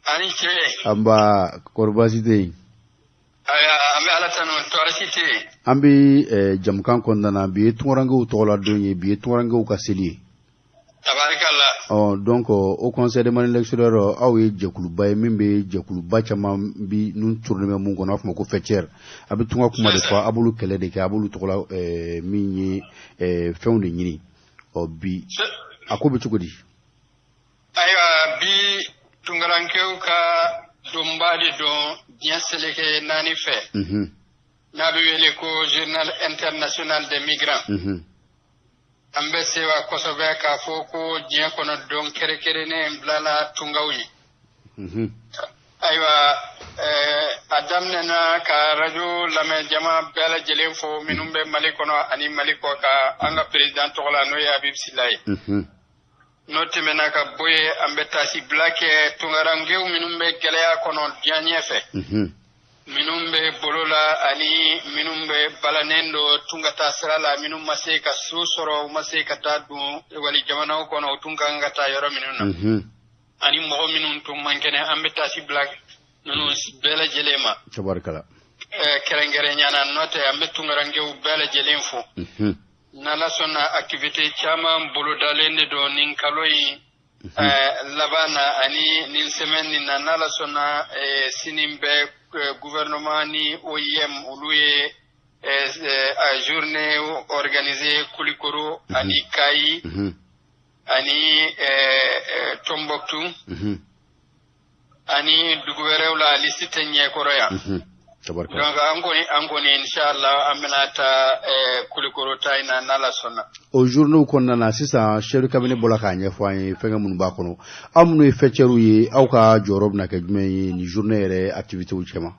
Ani ce. Aba, kɔri baasi tɛ yen? Ayiwa, an bɛ Ala tanu, tɔɔrɔ si tɛ yen. An bɛ jamukan kɔnɔna na, bi ye tunkarankew tɔgɔla don ye, bi ye tunkarankew ka seli ye. Tabarikala. Ɔ donc Haut Conseil des Maliens de l'extérieur, aw ye jɛkuluba ye min bɛ jɛkuluba caman bi nun turulen bɛ mun kɔnɔ, a b'a fɔ ma ko faîtière. A bɛ tunga kuma de fɔ, a b'olu kɛlɛ de kɛ, a b'olu tɔgɔla min ye fɛnw de ɲini. Ɔ bi a ko bɛ cogo di? Ayiwa, bi tunkarankew ka donba de don diɲɛ seleke 4 fɛ. N'a bɛ wele ko Journal international des migrants. An bɛ sewa kosɛbɛ k'a fɔ ko diɲɛ kɔnɔ don kɛrɛnkɛrɛnnen bilala tungaw ye. Ayiwa, a daminɛna ka rajo lamɛn jama bɛɛ lajɛlen fo minnu bɛ Mali kɔnɔ ani Mali kɔ kan, an ka président tɔgɔ la, n'o ye Habib Sila ye. N'o tɛmɛna ka bɔ yen, an bɛ taasibila kɛ tunkarankew minnu bɛ gɛlɛya kɔnɔ diɲɛ ɲɛfɛ. Minnu bɛ bolo la ani minnu bɛ balannen don tun ka taa sira la, minnu ma se ka so sɔrɔ, u ma se ka taa don wali jamanaw kɔnɔ, u tun kan ka taa yɔrɔ minnu na, ani mɔgɔ minnu tun man kɛnɛ, an bɛ taasi bila ninnu bɛɛ lajɛlen ma. Tabarikala. Kɛrɛnkɛrɛnya na, n'o tɛ an bɛ tunkarankew bɛɛ lajɛlen fo. N'Ala sɔnna, activité caman bolodalen de don nin kalo in laban na ani nin semaine nin na. N'Ala sɔnna, sini bɛ gouvernement ni OIM olu ye journée organisée Kulikoro ani Kayi ani Tombouctou ani dugu wɛrɛw la, liste tɛ ɲɛkɔrɔ yan. Donc an kɔni inchallah an bɛna taa Kulikoro ta in na, n'Ala sɔnna. O journée kɔnɔna na sisan, chef de cabinet bɔra k'a ɲɛfɔ an ye fɛnkɛ minnu b'a kɔnɔ. Aw minnu ye faîtières ye, aw ka jɔyɔrɔ bɛna kɛ jumɛn ye nin journée yɛrɛ activités cɛma?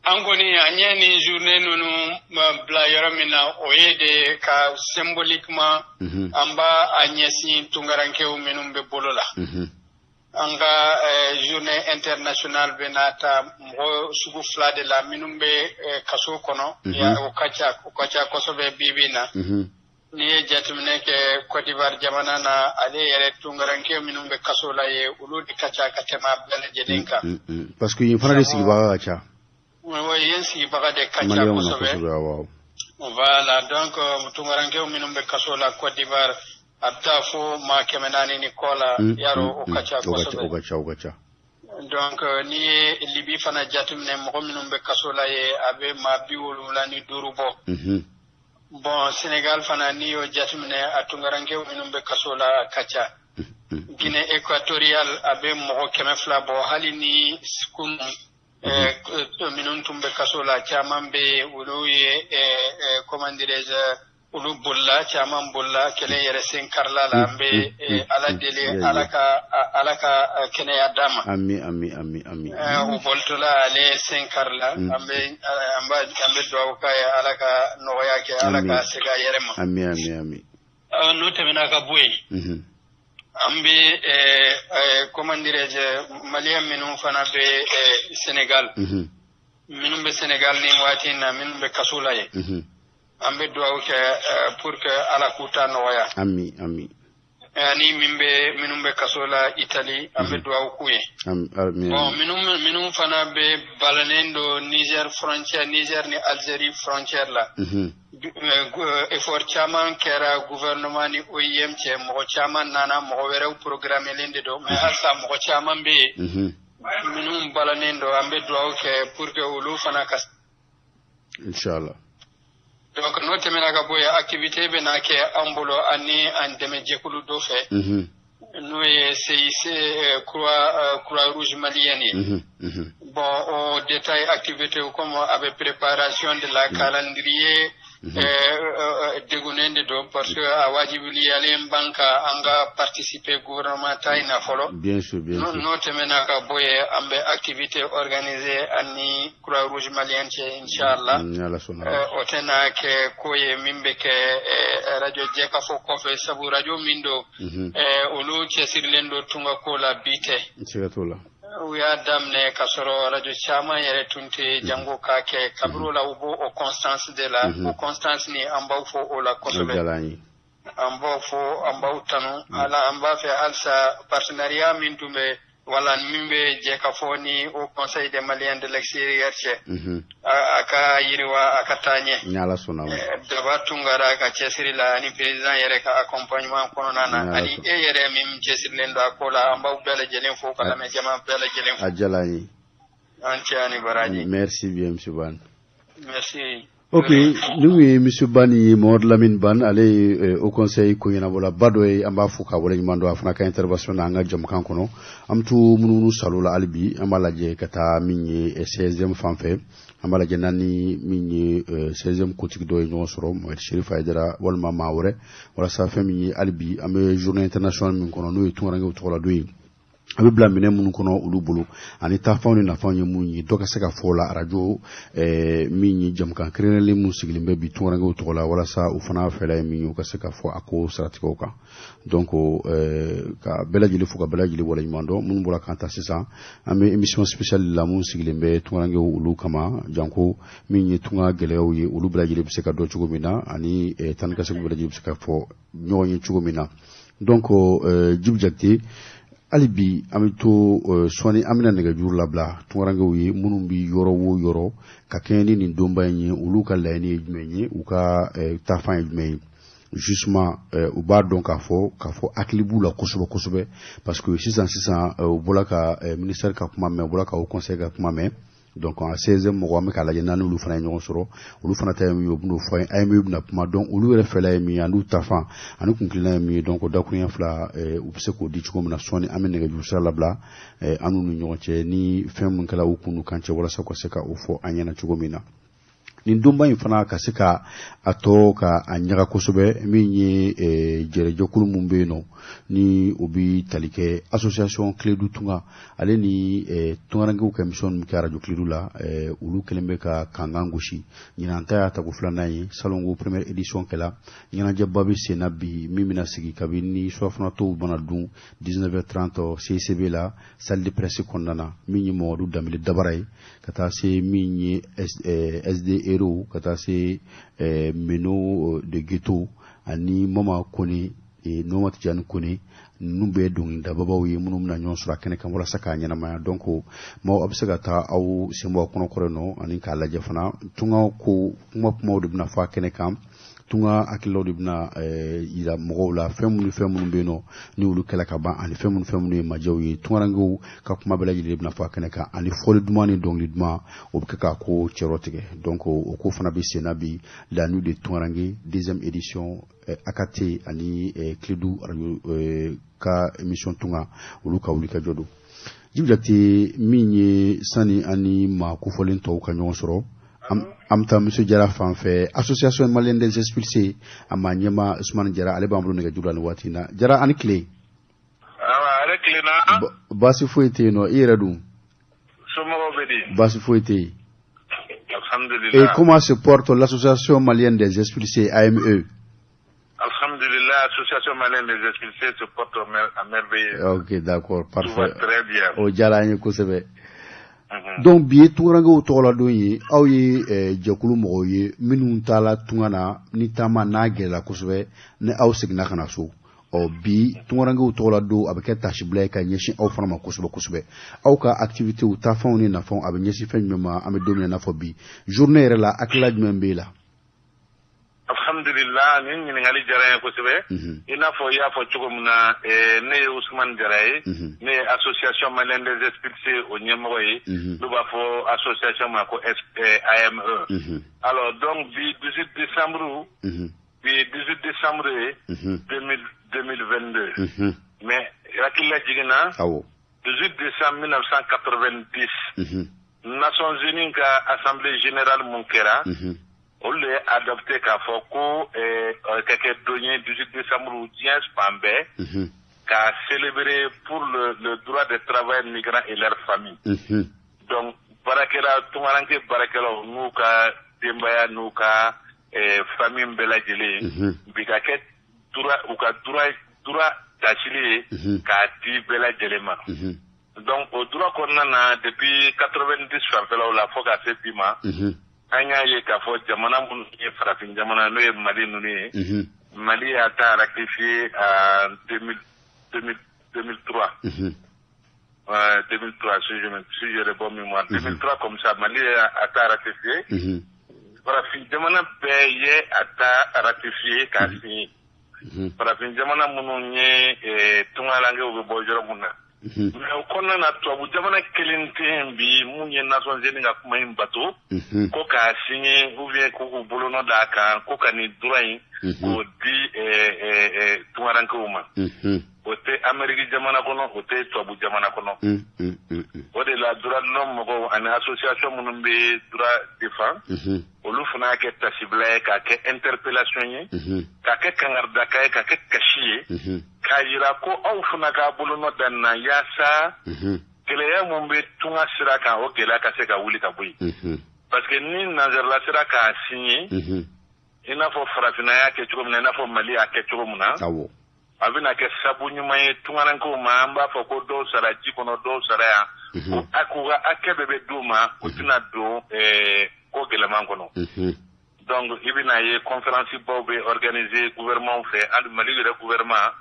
An kɔni an ye nin journée ninnu bila yɔrɔ min na, o ye de ka symboliquement an b'a a ɲɛsin tunkarankew minnu bɛ bolo la. An ka journée internationale bɛna ta mɔgɔ sugu 2 de la, minnu bɛ kaso kɔnɔ, o ka ca kosɛbɛ bi bi in na. N'i ye jateminɛ kɛ Côte d'Ivoire jamana na, ale yɛrɛ tunkaranke minnu bɛ kaso la ye, olu de ka ca ka tɛmɛ a bɛɛ lajɛlen kan. Parce que yen fana de sigibaga ka ca. Oui, yen sigibaga de ka ca kosɛbɛ. Voilà, donc tunkarankew minnu bɛ kaso la Côte d'Ivoire, a bɛ taa fo maa 400 ni kɔ la, yarɔ o ka ca kosɛbɛ. O ka ca, o ka ca. Donc n'i ye Libi fana jateminɛ, mɔgɔ minnu bɛ kaso la ye, a bɛ maa 75 bɔ. Bon, Sénégal fana, n'i y'o jateminɛ, a tunkarankew minnu bɛ kaso la a ka ca. Guinée équatoriale, a bɛ mɔgɔ 200 bɔ, hali ni kunun minnu tun bɛ kaso la caman bɛ yen, olu ye comment dirais-je, olu bolila, caman bolila, kelen yɛrɛ sen karila la. An bɛ Ala deli, Ala ka kɛnɛya d'a ma. Ami ami ami ami. O bolitɔla ale sen karila, an bɛ dugawu k'a ye, Ala ka nɔgɔya kɛ, Ala ka segin a yɛrɛ ma. Ami ami ami. N'o tɛmɛna ka bɔ yen, an bɛ comment dirais-je, Malien minnu fana bɛ Sénégal, minnu bɛ Sénégal nin waati in na, minnu bɛ kaso la yen, an bɛ dugawu kɛ pour que Ala k'u ta nɔgɔya. Ami ami. Ani minnu bɛ kaso la Italie, an bɛ dugawu k'u ye. Bon, minnu fana bɛ balannen don Niger frontière, Niger ni Algérie frontière la. Effort caman kɛra gouvernement ni OIM cɛ, mɔgɔ caman nana, mɔgɔ wɛrɛw programmelen de don, mais halisa mɔgɔ caman bɛ yen minnu balannen don, an bɛ dugawu kɛ pour que olu fana ka. Inchallah. Donc n'o tɛmɛna ka bɔ yen, activité bɛna kɛ an bolo ani an dɛmɛ jɛkulu dɔ fɛ, n'o ye CIC Croix Rouge malienne ye. Bon, o détail activité comme a bɛ préparation de la calendrier. Degunnen de don parce que a wajibiliyalen b'an kan an ka participer gouvernement ta in na fɔlɔ. Bien sûr, bien sûr. N'o tɛmɛna ka bɔ yen, an bɛ activité organiser an ni Croix Rouge malienne cɛ, inchallah. Ni Ala sɔnna. O tɛna kɛ ko ye min bɛ kɛ radio Jɛkafɔ kɔfɛ, sabu radio min don, olu cɛsirilen don tunga ko la, bi tɛ. Siga t'o la. U y'a daminɛ k'a sɔrɔ radio caman yɛrɛ tun tɛ jango k'a kɛ. Kabini o la, u b'o o constance de la. O constance ni, an b'aw fo o la kosɛbɛ. An b'aw fo, an b'aw tanu. Ala, an b'a fɛ halisa partenariat min tun bɛ wala min bɛ Jɛkafɔ ni au Conseil des Maliens de l'extérieur cɛ, a ka yiriwa, a ka taa ɲɛ. Ni Ala sɔnna. Daba Tunkara ka cɛsiri la ani président yɛrɛ ka accompagnement kɔnɔna na, ani e yɛrɛ min cɛsirilen don a ko la, an b'aw bɛɛ lajɛlen fo ka lamɛn jama bɛɛ lajɛlen fo. A diyara an ye. An cɛ ani baraji. Merci bien, monsieur Ban. Merci. Ok, ni kun ye monsieur Ban ye, Mamadou Lamine Ban, ale ye au conseil ko ɲɛnabɔla ba dɔ ye. An b'a fo k'a waleɲuman dɔn a fana ka intervention na an ka jamukan kɔnɔ. An bɛ to munumunu salo la hali bi, an b'a lajɛ ka taa min ye 16e fan fɛ. An b'a lajɛ n'an ni min ye 16e kotigi dɔ ye ɲɔgɔn sɔrɔ, Mohamed Chérif Haïdara walima maa wɛrɛ, walasa fɛn min ye hali bi an bɛ journée internationale min kɔnɔ, n'o ye tunkarankew tɔgɔla don ye, a bɛ bila minɛn minnu kɔnɔ olu bolo, ani taafanw ni nafanw ye mun ye, dɔ ka se ka fɔ o la arajo min ye jamukan kɛrɛnkɛrɛnlen mun sigilen bɛ bi tunkarankew tɔgɔ la, walasa u fana fɛla ye min ye, u ka se ka fɔ a ko siratigɛw kan. Donc ka bɛɛ lajɛlen fo ka bɛɛ lajɛlen waleɲuman dɔn. Minnu bɔra k'an ta sisan, an bɛ émission spéciale la mun sigilen bɛ tunkarankew olu kama, janko min ye tunga gɛlɛyaw ye, olu bɛɛ lajɛlen bɛ se ka dɔn cogo min na, ani tan ni ka segin bɛɛ lajɛlen bɛ se ka fɔ ɲɔgɔn ye cogo min na. Donc Djibi Jakite, hali bi an bɛ to sɔɔni, an bɛna nɛgɛjuru labila tunkarankew ye minnu bɛ yɔrɔ o yɔrɔ ka kɛɲɛ ni nin donba in ye. Olu ka laɲini ye jumɛn ye? U ka taafan ye jumɛn ye? Justement, u b'a dɔn k'a fɔ hakili b'u la kosɛbɛ kosɛbɛ, parce que sisan sisan u bɔra ka ministère ka kuma mɛn, u bɔra ka haut conseil ka kuma mɛn. Donc en 16e mɔgɔ, an bɛ k'a lajɛ n'an n'olu fana ye ɲɔgɔn sɔrɔ, olu fana ta ye min ye, u bɛn'o fɔ an ye. AME bɛna kuma. Donc olu yɛrɛ fɛla ye min ye, an'u tafan ani kunkilenna ye min ye, donc o dakuruɲɛ fila, u bɛ se k'o di cogo min na. Sɔɔni an bɛ nɛgɛjuru sira labila an n'u ni ɲɔgɔn cɛ, ni fɛn min kɛra u kun n'u kan cɛ, walasa u ka se ka o fɔ an ɲɛna cogo min na. Nin donba in fana ka se ka a tɔ ka a ɲaga kosɛbɛ, min ye jɛrɛjɛkulu mun bɛ yen nɔ, ni o bi tali kɛ association Kledu Tunga, ale ni tungarankew ka émission min kɛ radio Kledu la, olu kɛlen bɛ ka kankan gosi. Ɲinan ta y'a tako filanan ye. Salongo première édition kɛla, ɲɛnajɛba bɛ sen na bi min bɛna sigi kabini surɔfanatɔw mana dun 19h30 CICB la, salle de presse kɔnɔna na. Min ye Mamadu Danbele Dabara ye, ka taa se min ye SD Hero, ka taa se Meno de Ghetto ani Mama Kone, Noma Tijani Kone, ninnu bɛɛ ye dɔnkilidababaw ye minnu bɛna ɲɔgɔn sɔrɔ a kɛnɛ kan walasa k'a ɲɛnamaya. Donc maaw, a bɛ se ka taa aw sen bɔ a kɔnɔ kɔrɔ nɔ ani k'a lajɛ fana. Tunga ko kuma kumaw de bɛna fɔ a kɛnɛ kan, tunga hakililaw de bɛna yira mɔgɔw la, fɛn minnu, fɛn minnu bɛ yen nɔ ni olu kɛla ka ban, ani fɛn minnu, fɛn minnu ye majɛw ye. Tungarankew ka kuma bɛɛ lajɛlen bɛna fɔ a kɛnɛ kan, ani fɔli duman ni dɔnkili duman, o bɛ kɛ k'a ko cɛrɔ tigɛ. Donc o ko fana bɛ sen na bi, la nuit de Tungaranke deuxième édition, AKT ani Kledu radio ka émission tunga, olu ka wuli ka jɔ don. Djibi Jakite, min ye sani ani maa kofɔlen tɔw ka ɲɔgɔn sɔrɔ, an bɛ taa monsieur Jara fan fɛ, association malienne des expulsés, a maa ɲɛma Usumani Jara, ale b'an bolo nɛgɛjuru la nin waati in na. Jara, ani tile. Awa, ale tilenna. Baasi foyi tɛ yen nɔ, i yɛrɛ dun? Somɔgɔw bɛ di? Baasi foyi tɛ yen. Alhamdulillah. Et comment se porte l'association malienne des expulsés, AME? Alhamdulillah, l'association malienne des expulsés se porte à merveille. Ok, d'accord, parfait. Tout va très bien. O diyara an ye kosɛbɛ. Donc bi ye tungarankew tɔgɔla don ye. Aw ye jɛkulu mɔgɔw ye minnu taala tunga na, ni taama n'a gɛlɛla kosɛbɛ, ni aw seginna ka na so. Ɔ bi tungarankew tɔgɔla don, a bɛ kɛ tasibila ye ka ɲɛsin aw fana ma kosɛbɛ kosɛbɛ. Aw ka activité taafanw ni nafanw, a bɛ ɲɛsin fɛn jumɛn ma an bɛ don min na i n'a fɔ bi journée yɛrɛ la, hakilila jumɛn b'e la? Alhamdulillah, nin ɲininkali diyara n ye kosɛbɛ. I n'a fɔ i y'a fɔ cogo min na, ne ye Usumani Jara ye, ne ye association malienne des expulsés o ɲɛmɔgɔ ye, n'u b'a fɔ association ma ko AME. Alors donc bi 18 décembre, bi 18 décembre ye 2022, mais hakili la jiginna, 18 décembre 1990, Nations Unies ka assemblée générale mun kɛra. Olu de ye adopté k'a fɔ ko ka kɛ don ye 18 décembre diɲɛ fan bɛɛ k'a célébrer pour le droit des travailleurs migrants et leurs familles. Donc baarakɛla tungaranke baarakɛlaw n'u ka denbaya n'u ka famille bɛɛ lajɛlen bi ka kɛ u ka droit tasili ye k'a di bɛɛ lajɛlen ma. Donc o droit kɔnɔna na depuis 90 fanfɛlaw la fo ka se bi ma, an y'a ye k'a fɔ jamana minnu ye farafin jamana n'o ye Mali ninnu ye, Mali y'a ta ratifié en 2003. 2003 si j'ai le bon mémoire. 2003 comme ça, Mali a ta ratifié. Farafin jamana bɛɛ ye a ta ratifié k'a signé. Farafin jamana minnu ye tungalankew bɛ bɔ yɔrɔ mun na. Mais o kɔnɔna na tubabu jamana kelen tɛ yen bi mun ye Nations Unies ka kuma in bato ko k'a signé ou bien ko k'u bolonɔ d'a kan ko ka nin droit in k'o di tungarankew ma. O tɛ Amérique jamana kɔnɔ, o tɛ tubabu jamana kɔnɔ. O de la droit de l'homme mɔgɔw ani association minnu bɛ droit défend, olu fana y'a kɛ tasibila ye k'a kɛ interpellation ye, k'a kɛ kangaridaka ye, k'a kɛ kasi ye, k'a yira ko aw fana k'a bolonɔ da nin na yaasa gɛlɛya mun bɛ tunga sira kan, o gɛlɛya ka se ka wuli ka bɔ yen. Parce que ni nanzarala sera k'a signé, i n'a fɔ farafinna y'a kɛ cogo min na, i n'a fɔ Mali y'a kɛ cogo min na, a bɛna kɛ sabu ɲuman ye tungarankew ma. An b'a fɔ ko dɔw sara ji kɔnɔ, dɔw sara yan, ko k'u ka hakɛ bɛɛ bɛ d'u ma, u tɛna don ko gɛlɛman kɔnɔ. Donc i bɛna ye conférence baw bɛ organiser gouvernement fɛ, hali Mali yɛrɛ gouvernement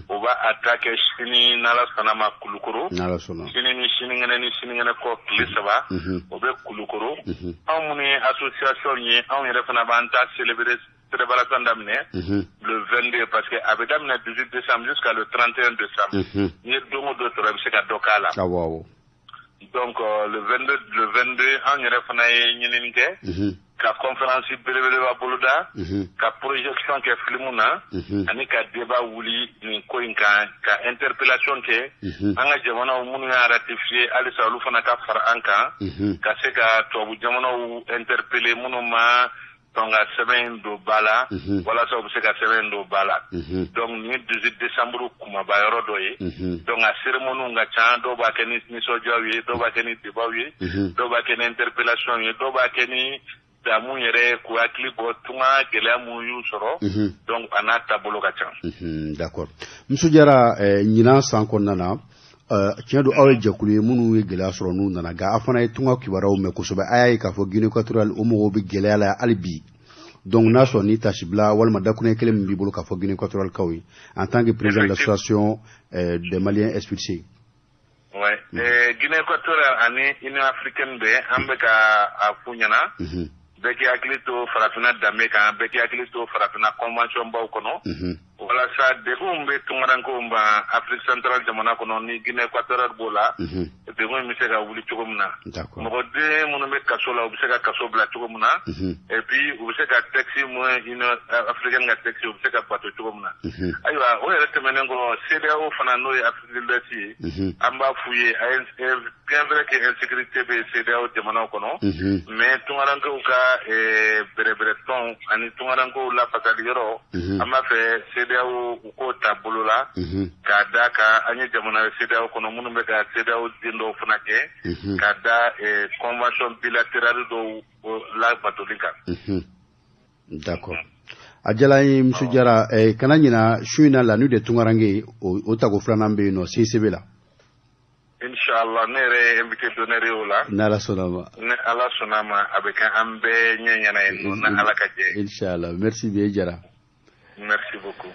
o b'a a ta kɛ sini n'Ala sɔnna ma Kulukoro, sini ni sinikɛnɛ ni sinikɛnɛ kɔ tile 3 o bɛ Kulukoro. Anw minnu ye association ye, anw yɛrɛ fana b'an ta célébrer célébration daminɛ le 22, parce que a bɛ daminɛ 18 décembre jusqu'à le 31 décembre. N'i ye don o don sɔrɔ, i bɛ se ka dɔ k'a la. Donc le 22 anw yɛrɛ fana ye ɲinini kɛ ka conférence belebeleba boloda, ka projection kɛ film na, ani ka débat wuli nin ko in kan, ka interpellation kɛ an ka jamanaw minnu y'a ratifié halisa olu fana ka fara an kan, ka se ka tubabu jamanaw interpeller minnu ma sɔn ka sɛbɛn in don ba la, walasa u bɛ se ka sɛbɛn in don ba la. Donc nin ye 18 décembre kumaba yɔrɔ dɔ ye. Donc a cérémonie ka ca, dɔw b'a kɛ ni nisɔndiyaw ye, dɔw b'a kɛ ni débat ye, dɔw b'a kɛ ni interpellation ye, dɔw b'a kɛ ni damu yɛrɛ k'u hakili bɔ tunga gɛlɛya mun y'u sɔrɔ. Donc a n'a taabolo ka ca. D'accord. Musu Jara, ɲinan san kɔnɔna na, tiɲɛ don aw ye jɛkulu ye minnu ye gɛlɛya sɔrɔ n'u nana, nka aw fana ye tunga kibaruyaw mɛn kosɛbɛ. A y'a ye k'a fɔ Guinée équatoriale o mɔgɔw bɛ gɛlɛya la hali bi. Donc n'a sɔrɔ ni tasibila walima dakuruɲɛ kelen min b'i bolo k'a fɔ Guinée équatoriale kaw ye en tant que président de l'association des Maliens expulsés. Ouais, Guinée équatoriale ani Union africaine bɛɛ an bɛ ka a f'u ɲɛna, bɛɛ k'i hakili to farafinna danbe kan, bɛɛ k'i hakili to farafinna convention baw kɔnɔ, walasa degun bɛ tungarankew ma Afrique centrale jamana kɔnɔ ni Guinée équatoriale b'o la, degun in bɛ se ka wuli cogo min na, mɔgɔden minnu bɛ kaso la u bɛ se ka kaso bila cogo min na, et puis u bɛ se ka texte mun Union africaine ka texte u bɛ se ka bato cogo min na. Ayiwa, o yɛrɛ tɛmɛnen kɔ, CEDEAO fana n'o ye Afrique de l'Ouest ye, an b'a f'u ye, bien vrai que insécurité bɛ CEDEAO jamanaw kɔnɔ, mais tungarankew ka bɛrɛbɛrɛtɔn ani tungarankew lafasali yɔrɔ, an b'a fɛ CEDEAO u k'o ta bolo la, k'a da kan an ye jamana CEDEAO kɔnɔ minnu bɛ ka CEDEAO den dɔw fana kɛ, k'a da convention bilatérale dɔw labatoli kan. D'accord. A diyara n ye Musu Jara. Kana ɲina su in na la nuit de tungaranke o tako filanan bɛ yen nɔ CICB la. Inshallah, ne yɛrɛ ye invité d'honneur ye o la. N'Ala sɔnna ma. Ni Ala sɔnna ma, a bɛ kɛ an bɛɛ ɲɛ ɲɛna yen nɔ, ni Ala ka jɛ. Inshallah, merci bien Jara. Merci beaucoup.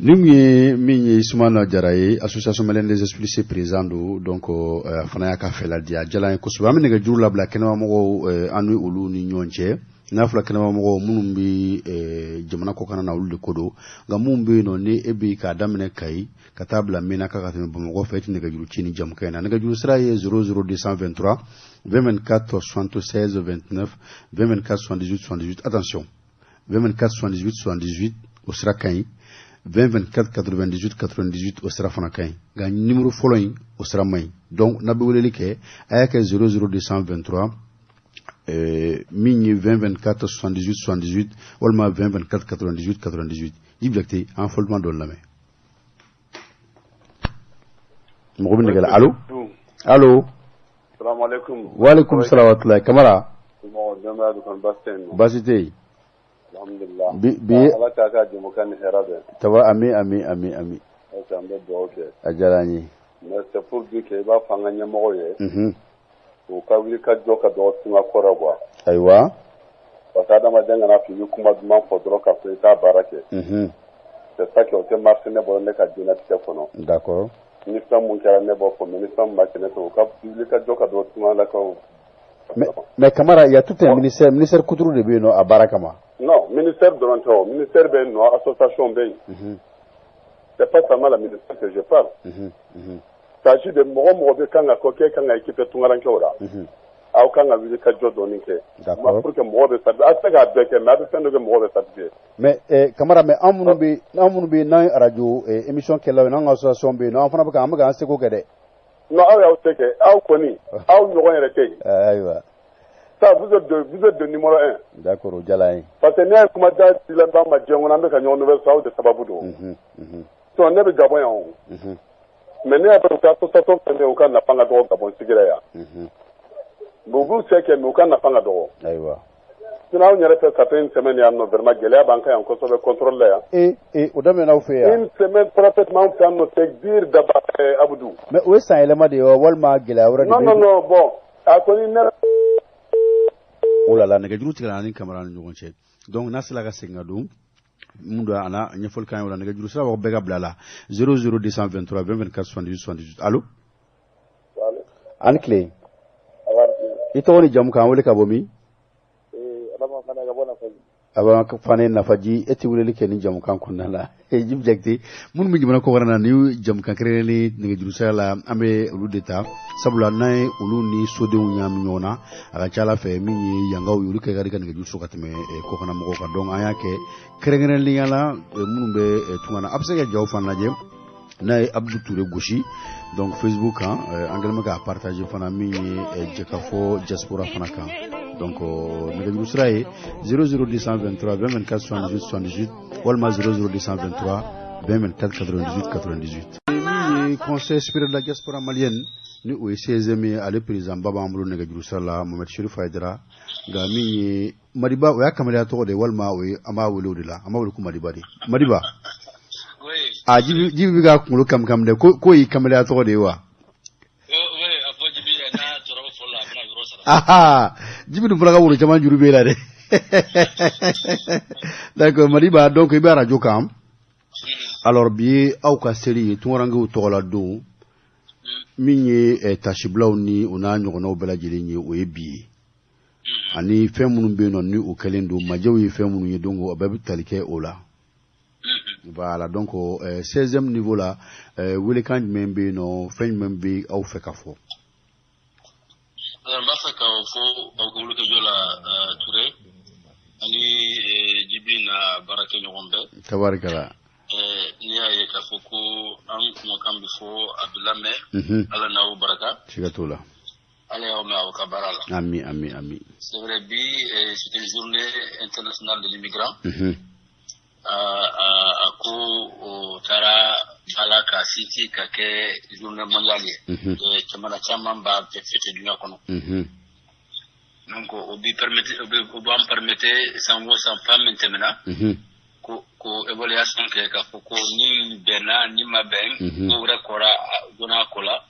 Ni kun ye min ye Isumana Jara ye, association malienne des expulsés président don. Donc a fana y'a ka fɛla di, a diyara n ye kosɛbɛ. An bɛ nɛgɛjuru labila kɛnɛmamɔgɔw an ni olu ni ɲɔgɔn cɛ. N'a fɔra kɛnɛmamɔgɔw minnu bɛ jamana kɔkanna na, olu de ko don, nka minnu bɛ yen nɔ ni e bɛ k'a daminɛ Kayi ka taa bila Menaka ka tɛmɛ Bamakɔ fɛ, e tɛ nɛgɛjuru ci ni jamukan in na. Nɛgɛjuru sira ye 00223 20 24 76 29 20 24 78 78. Attention, 20 24 78 78 o sira ka ɲi, 20 24 98 98 o sira fana ka ɲi, nka numéro fɔlɔ in o sira man ɲi. Donc n'a bɛ weleli kɛ, a y'a kɛ 00223 Min ye 20 24 78 78 walima 20 24 98 98. Djiby Diakité, an fɔlima dɔ lamɛn. Mɔgɔ bɛ nɛgɛ la. Allo, allo. Salamu alaikum. Wa alaikum salam wa rahmatullahi. Kamara. Baasi tɛ yen. Alhamdulillah. Bi Ala k'a ka jɛmukan ni hɛrɛ bɛn. Taba, ami ami ami ami. An bɛ dugawu kɛ. A diyara an ye. Mais c'est pour dire que i b'a fɔ an ka ɲɛmɔgɔw ye. U ka wuli ka jɔ ka dɔgɔ tunga kɔrɔ quoi. Ayiwa. Parce que adamaden kana fɔ i bɛ kuma duman fɔ dɔrɔn k'a fɔ i t'a baara kɛ. C'est ça que o tɛ marché ne bolo ne ka diɲɛlatigɛ kɔnɔ. D'accord. Ni fɛn mun kɛra ne b'o fɔ, mais ni fɛn mun ma kɛ ne fɛ, u ka wuli ka jɔ ka dɔgɔ tunga la ka. Mais Kamara, il y a tout un ministère, ministère kuturu de bɛ yen nɔ a baara kama. Non, ministère dɔrɔn tɛ o, ministère bɛ yen nɔ, association bɛ yen. C'est pas seulement la ministère que je parle. S'agit de mɔgɔ mɔgɔ bɛ kan ka kɔ k'e kan ka équipe tungarankew la. Aw kan ka wuli ka jɔ dɔɔni kɛ. D'accord. Pour que mɔgɔ bɛ satisfait, aw tɛ se k'a bɛɛ kɛ, mais a bɛ fɛn dɔ kɛ mɔgɔ bɛ satisfait. Mais Kamara, mais an minnu bɛ n'an ye radio émission kɛlaw ye, n'an ka association bɛ yen nɔ, an fana bɛ ka an bɛ k'an seko kɛ dɛ. Non, aw y'aw se kɛ, aw kɔni, aw ɲɔgɔn yɛrɛ tɛ yen. Ayiwa. Ça, vous êtes de numéro 1. D'accord, o diyara an ye. Parce que n'i y'a ye kuma da dilen b'an ma diɲɛ kɔnɔ, an bɛ ka ɲɔgɔn nouvelle sɔrɔ, aw de sababu don. Sinon ne bɛ Gabon yan o. Mais ne y'a dɔn u ka association fɛn fɛn, u ka nafa ka dɔgɔ Gabon sigira yan. Mais u b'u se kɛ, mais u ka nafa ka dɔgɔ. Ayiwa. Sinon anw yɛrɛ fɛ, ça fait une semaine yan nɔ, vraiment gɛlɛya b'an kan yan kosɛbɛ contrôle la yan. Ee, o daminɛna aw fɛ yan. Une semaine pratiquement anw fɛ yan nɔ, c'est dur d'abord, Abdou. Mais o ye san yɛlɛma de ye wa, walima gɛlɛya wɛrɛ de bɛ? Non non non, bon, a kɔni ne. Oh là là, nɛgɛjuru tigɛra ani Kamara ni ɲɔgɔn cɛ. Donc n'a sera ka segin ka don mun don a na ɲɛfɔli kan ye o la, nɛgɛjuru sira bɛɛ ka bila la 00 223 20 24 78 78. Allo. Ani tile. I tɔgɔ ni jamu, k'an wele ka bɔ min? Adama Fane Nafaji, e tɛ weleli kɛ ni jamukan kɔnɔna la. Djiby Diakité, minnu bɛ jamana kɔkan na ni jamukan kɛrɛnkɛrɛnnen nɛgɛjuru sira la, an bɛ olu de ta, sabula n'an ye olu ni sodenw ɲagami ɲɔgɔn na, a ka ca Ala fɛ min ye yangaw ye, olu kɛ ka di ka nɛgɛjuru sɔrɔ ka tɛmɛ kɔkanna mɔgɔw kan. Donc an y'a kɛ kɛrɛnkɛrɛnnenya la minnu bɛ tunga na. A bɛ se ka jaw fana lajɛ n'a ye Abdou Touré gosi, donc Facebook kan, an kɛlen bɛ k'a partager fana min ye Jɛkafɔ diaspora fana kan. Donc nɛgɛjuru sira ye 00 223 20 24 78 78 walima 00 223 20 24 98 98. Min ye Conseil supérieur de la diaspora malienne, ni o ye CSM ye, ale président ba b'an bolo nɛgɛjuru sira la, Mohamed Chérif Haidara. Nka min ye Madiba, o y'a kamalenya tɔgɔ de ye walima o ye an b'a wele o de la, an b'a wele ko Madiba de. Madiba. A Jibi bɛ ka kunkolo kami kami dɛ, ko y'i kamalenya tɔgɔ de ye wa? Aha, Jibi dun fana ka woro caman juru b'e la dɛ. D'accord, Madiba, donc i bɛ radio kan. Alors bi ye aw ka seli ye, tunkarankew tɔgɔ la don min ye tasibilaw ni o n'a ɲɔgɔnnaw bɛɛ lajɛlen ye, o ye bi ye. Ani fɛn minnu bɛ yen nɔ ni o kɛlen don, majɛw ye fɛn minnu ye, donc o bɛɛ bɛ tali kɛ o la. Voilà, donc 16e niveau la, welekan jumɛn bɛ yen nɔ, fɛn jumɛn bɛ aw fɛ ka fɔ? Alors n b'a fɛ ka fɔ aw ka wulikajɔ la, Touré ani Jibi na baarakɛ ɲɔgɔn bɛɛ. Tabarikala. N'i y'a ye k'a fɔ ko an kumakan bɛ fɔ, a bɛ lamɛn, Ala n'aw barika. Siga t'o la. Ala y'aw mɛn aw ka baara la. Ami ami ami. C'est vrai, bi c'est une journée internationale de l'immigrant. A ko o taara bala ka sinsin ka kɛ journée mondiale ye. Jamana caman b'a fêter duɲa kɔnɔ. Donc o bi permettre, o b'an permettre san o san, fan min tɛmɛna, ko évaluation kɛ k'a fɔ ko ni bɛnna ni ma bɛn, ko wɛrɛ kɔra donna a ko la.